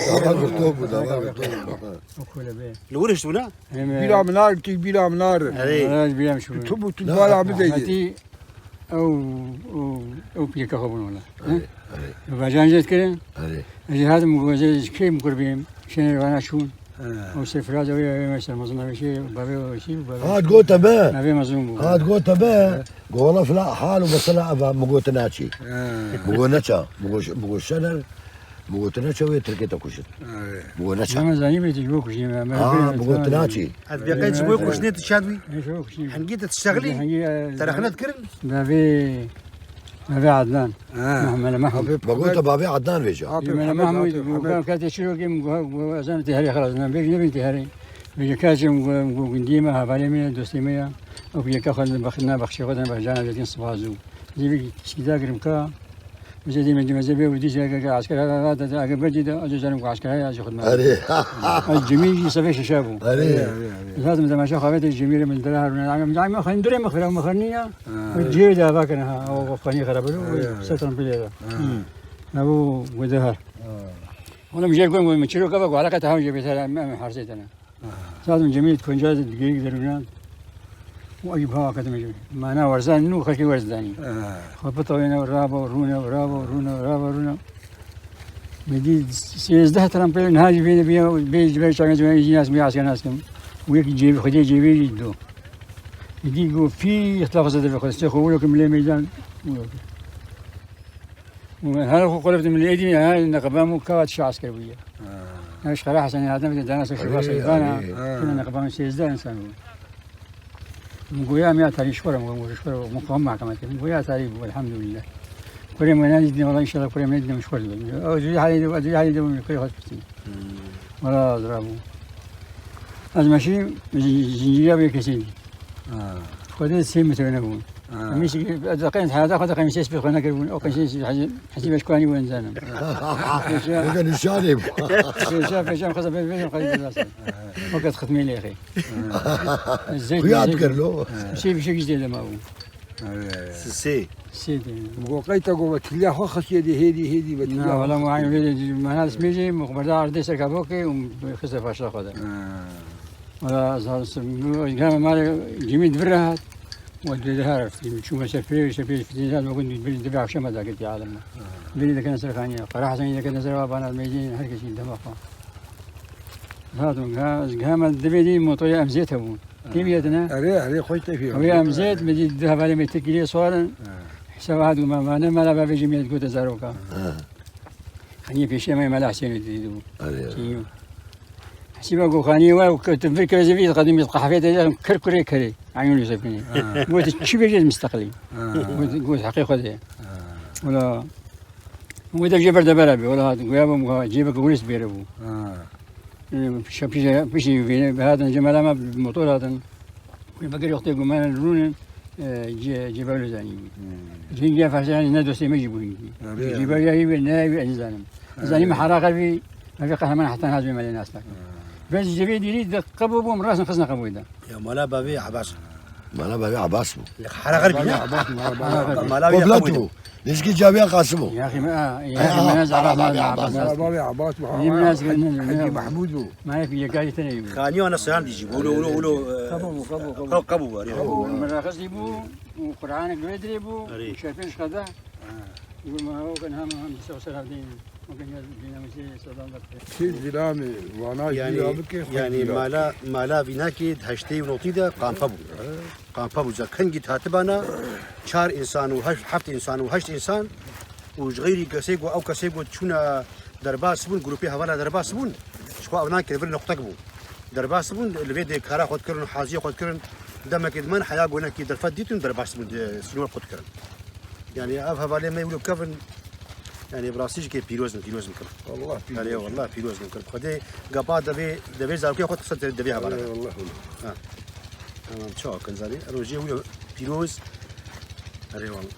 Dava Gurtop bû, dava Gurtop bû. Li wir hişt bû ne? Bîra min nar, tu bîra min nar. Erê. Tu bû tu bala bideyî. Ew, ew, ew piyeka xwe bûn wala. Erê, erê. Bacan jê dikirin. Erê. Ez jî hatim, ez jî kêm kurbîm. Şener vana çûn. He. O sefra de, o ya, ya, mesela, mazlum abi şey, babe o şey, babe. Hat gote be. Babe mazlum bu. Hat gote be. Gola fila hal û mesela ava, mi gote naçî. He. Mi go neça, mi go, mi go Şener, mi gote neça wê Tirkê te kuşit. He. Mi go neça. Ama zanî bê tu ji bo kuşî me. Ha, mi gote naçî. Ez bê qey ji bo kuşnê tu çend wî? Ne ji bo kuşî. Hengî te tiştexilî? Hengî, e, te rexnet kirin? Babe, babe Adnan. Ha. Mehmet Mahmud. Babe, babe Adnan veja. Mehmet Mahmud, bu kadar kaç yaşıyor ki, bu, bu, bu, ezan te her yakaladın. Ben ne bileyim te her. Vêca kesê ku, ku gundiyê me, hevalê me ye, dostê me ye. Ew ku yeka xwe li bexşina bexşê xwe de bexcana dêtin siba zû. Zî vî kişkî dagirim ka. Wî dî me dî me zê bê û dî zê ke esker ha ha da, eger berdî de, ez zanim ku esker ha ya xwe me. Erê. Ez cimî jî sevê şeşe bû. Erê. Zaten me temaşa xwe vete cimî re min dere haruna. Em daima xendire me xira me xerniya. Cê de va kene ha. O xani xera bulu. Setran bile. Ne bu gude har. Oğlum jê gom gom çiro ka va ku alaka ta hem jê beter em, em harsetene. Zaten cemiyet konca geri giderim ya. O ayıp hava kadın mecbur. Mana varsa nu kaki varsa dani. Xapıta oyna rabo runa rabo runa rabo runa. Bedi sêzdeh tane pê niha jî bê bê bê bê çaga jî yaz mi yaz kana skim. Wek cebi xwedê cebi do. Bedi go fi ixtilaf zede be xwedê xwe wilo kim lê meydan. Her xwe qulf de milli edî ya neqeba mu kavat şi asker bûye. Ha. Eş xera Hasan Hatem de dana se şuba sayvana. Kina neqeba mu sêzdeh insan bû. Mu goya mi atarî şkora mu mu şkora mu qam mahkeme kir. Mu goya atarî bû elhamdülillah. Kurê me ne dîtin wala inşallah kurê me ne dîtin şkor. O zû halî de, o zû halî de bu kurê xwe pisin. Wala zira bû. Ez meşî zinciriya bir kesin. Ha. Xwedê sê metre ne bû. Ha. Min şi-, ez qeyn heyata xwe de qeyn şeş pê xwe nekiribûn. O qeyn şeş hecî, hecî beşkuanî bû, nizanim. Pêşa Weke nîşanê bû. Pêşa, pêşa xwe de bê-, bêjim xwe de bêjim. Weke xitmê lêxê. Zeyt, Xuya zeyt. Dikir lo. Şey, bir şey güzel ama bu. Sisê. Sê de. Go qeyta go ve tiliya xwe xisiye de hêdî, hêdî ve tiliya. Na, wala mu aynı böyle, mana smêjê, mu xeberda ardê serka bokê, um, xise paşa xwe de. Ha. Wala, zar, gama mare cimî divir rahat. Ve divir her, çûme sefrê, sefrê fitî zar, bakın bir de bir akşama da gitti alem. Ha. Biri de kene serkaniye. Kara Hasan de kene serva bana meydan, herkes dema xwe. Rahat, ha, gama divê dî motoya emziyet hebûn. Têbiyetine. Erê, erê, xweş tevî. Ew ya em zêd, min dî du hevalê me tirkî lê swarin. Ha. Hesaba hat û me, me ne mala bavêjî me gote zaroka. Ha. Xaniyê pêşiya me mala Hesênê didî bû. Erê. Çiyo. Hesîba go xaniyê we, ke tu vir kirê zevî, qedîm qehvê te, kir kurê kerê. Ayûn li zevînê. Ha. Gote, çi bêjê mistaqilî? Ha. Gote, gote, heqê xwe de. Ha. Wala, wê dev jê berde bera bî. Wala, goya bû, cêbeke wî bêre bû. Ha. Şe pişê, pişê vêne, bi hatin cemala me bi motor hatin. Wî vekirî wextê ku me rûnin, e, ce-, cêbewle zanî wî. Hmm. Hingî ya ferse, yanî ne dostê me jî bû hingî. Tabii. Cêbew ya wî, ne ya wî, ez nizanim. Tabii. Zanî me hera xervî, me vê qehreman heta naz bê me lê nas nake. Hmm. Bes ji vê dîrî de qebo bûm, rast xizna qeboyê de. Ya mala bavê Ebas. Mala bavê Ebas bû. Hera xervî ne? Ebas, mala bavê Ebas. Mala bavê Ebas bû. Lişkî Caviya Qasim o. Ya xî me, a, ya xî me ne zara me Abbas. Mala bavê Abbas bû. Yî me ne zara me Hecî Mehmûd bû. Me yek yekayî tene yî. Xanî ana seyan dî jî. Ulo, ulo, ulo, e, Qebo bû, qebo, qebo. Qebo, qebo, arê. Qebo bû. Meraxizî bû, û Qur'anek wê dirê bû, Arê. Û şerpên şqeda. Ha. Û me o ken hema hem ser ser hevdîn. O ken ya dîna me şey sedan da. Kê zilamê vana Yani, jî ya bike, xwe yani jî ya. Mala, mala vînakê heştê û notî de kampa bû. He. Kampa bû, ca kengî hatibana çar însan û heşt, heft însan û heşt însan û ji xeyrî kesê ku ew kesê ku çûna derbas bûn, grûpê hevala derbas bûn, ji xwe ew nan kir vir noqtek bû. Derbas bûn, li vê de kara xwe dikirin, haziya xwe dikirin, demekê diman heya gonekî derfet dîtin, derbas bûn, di sînor xwe dikirin. Yani ev hevalê me wilo kevin, yani bi rastî jî kê pîroz in, pîroz in kir. Allah pîroz. Erê, wallah pîroz in kir. Xwedê gapa devê, devê zarokê xwe qise devê hevala. Erê, wallah. Ha. Tamam, çawa kin zanî? Rojê wilo pîroz. Erê, wallah.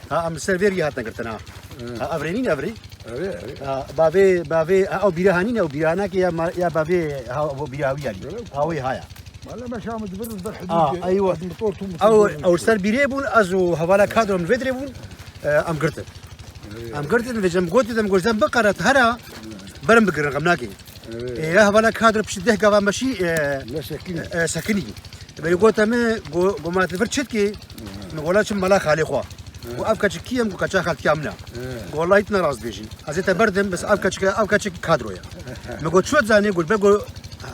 Ha, em li ser vê rî hatine girtin, ha. Hı. Ha, ev rê nîn, ev rê? Erê, erê. Ha, bavê, bavê, ha, ew bîra hanî ne, ew bîra nake ya ma-, ya bavê, ha, ew bîra wî yanî. Erê. Ha, wê ha ya. Valla me şam dibir ber hudûd. Ah, eywa. Motor tu motor. Ew, ew ser bîrê bûn, ez û hevala kadro min vê dirê bûn, e, em girtin. Eywa. Em girtin, vê cem gotin, dem gotin, biqere, hera, berim bigirin, xem nakin. Eywa. E, ya hevala kadro pişt deh gava meşî, e, Ne sekinî. E, sekinî. Vê gote me, go, go ma vir çit ki, Min got, "La çim mala xalê xwe." Got, "Ev keçik kî ye?" Min got, "Keça xaltiya min e." He. Got, "Wellahî tu ne rast dibêjî. Ez ê te berdim, bes ev keçik, ev keçik kadro ye." Min got, "Çi dizanî?" Got, "Be got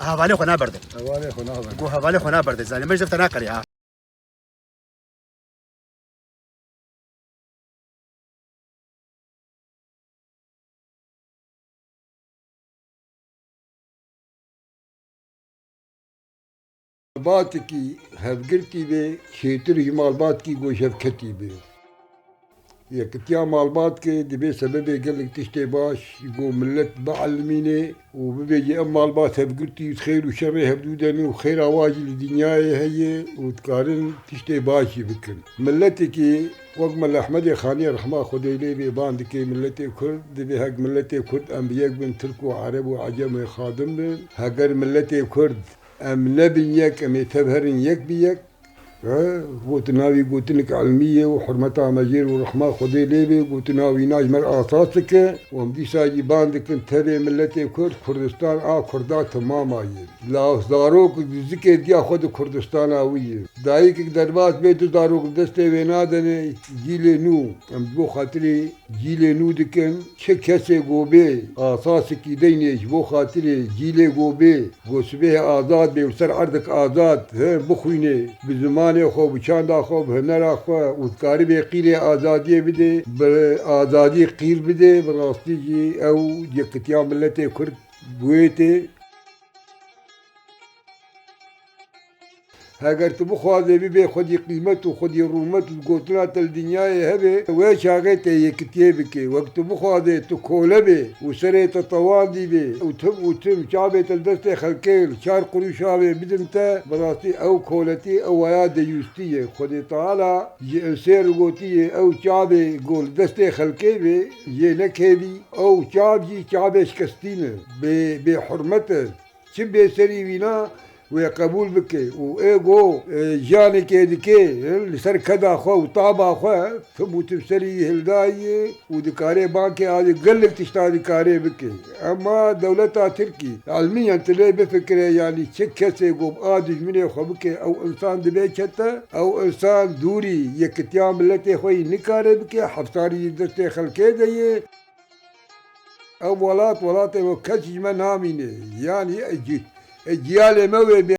hevalê xwe naberde." Hevalê xwe naberde. Got, "Hevalê xwe naberde, zanî. Me ji te naqerî ha." Malbatekî hevgirtî be, çêtir ji malbatekî ku ji hev ketî be. Yekitiya malbatkê divê sebebê gelek tiştê baş ji bo milet bielmîne û bibêje ev malbat hevgirtî û xêr û şerê hevdû de ne û xêra wa jî li dinyayê heye û dikarin tiştê baş jî bikin. Miletekî wek Mela Ehmedê Xanî rehma Xwedê lê bê ban dike, miletê Kurd divê hek miletê Kurd em bi yek bin, Tirk û Ereb û Ecem ê xadim bin. Heger miletê Kurd em nebin yek, em ê tev herin yek bi yek. He, gotina wî gotinek ilmî ye û hurmeta me jê re û rehma Xwedê lê bê, gotina wîna ji me re asas dike û em dîsa jî ban dikin tevê miletê Kurd, Kurdistan a Kurda temama ye. La zarok dizikê diya xwe di Kurdistana wî ye. Dayikek derbas bê, du zarok li destê wê nadene, cîlê nû. Em ji bo xatirê cîlê nû dikin, çi kesê go bê asasekî deynê ji bo xatirê cîlê go bê, go sibêhê azad bê û li ser erdek azad, he, bixwîne, bi zimanê xwe, bi çanda xwe, bi hunera xwe û dikaribê qîrê azadiyê bidê, bi azadiyê qîr bidê, bi rastî jî ew yekitiya miletê Kurd bi wê tê. Heger tu bixwazê bibê xwedî qîmet û xwedî rûmet û gotina te li dinyayê hebe, wê çaxê te yekitiyê bike. Wek tu bixwazê tu kole bê û serê te tewandî bê û tim û tim çavê te li destê xelkê li çar qurûş avê bidin te, bi rastî ew koletî, ew waya deyûstî ye. Xwedê Teala ji insê re gotiye, ew çavê ku li destê xelkê bê, yê nekevî, ew çav jî çavê şikestî ne, bê, bêhurmet e. Çi bê serî wîna wê qebûl bike û ê go, e, jiyanekê dike, e, li ser keda xwe û taba xwe, tim û tim serî wî hildayî û dikare bankê avê gelek tişta dikare bike. Ema dewleta Tirkî, elmiyen tu lê bifikire, yanî çi kesê go a dijminê xwe bike, ew insan dibe çete, ew insan dûrî yekitiya miletê xwe yî nikare bike, heftarî destê xelkê de ye. Ev welat, welatê we kes ji me namîne. Yanî, e, ci-, e, ciyalê me wê bê.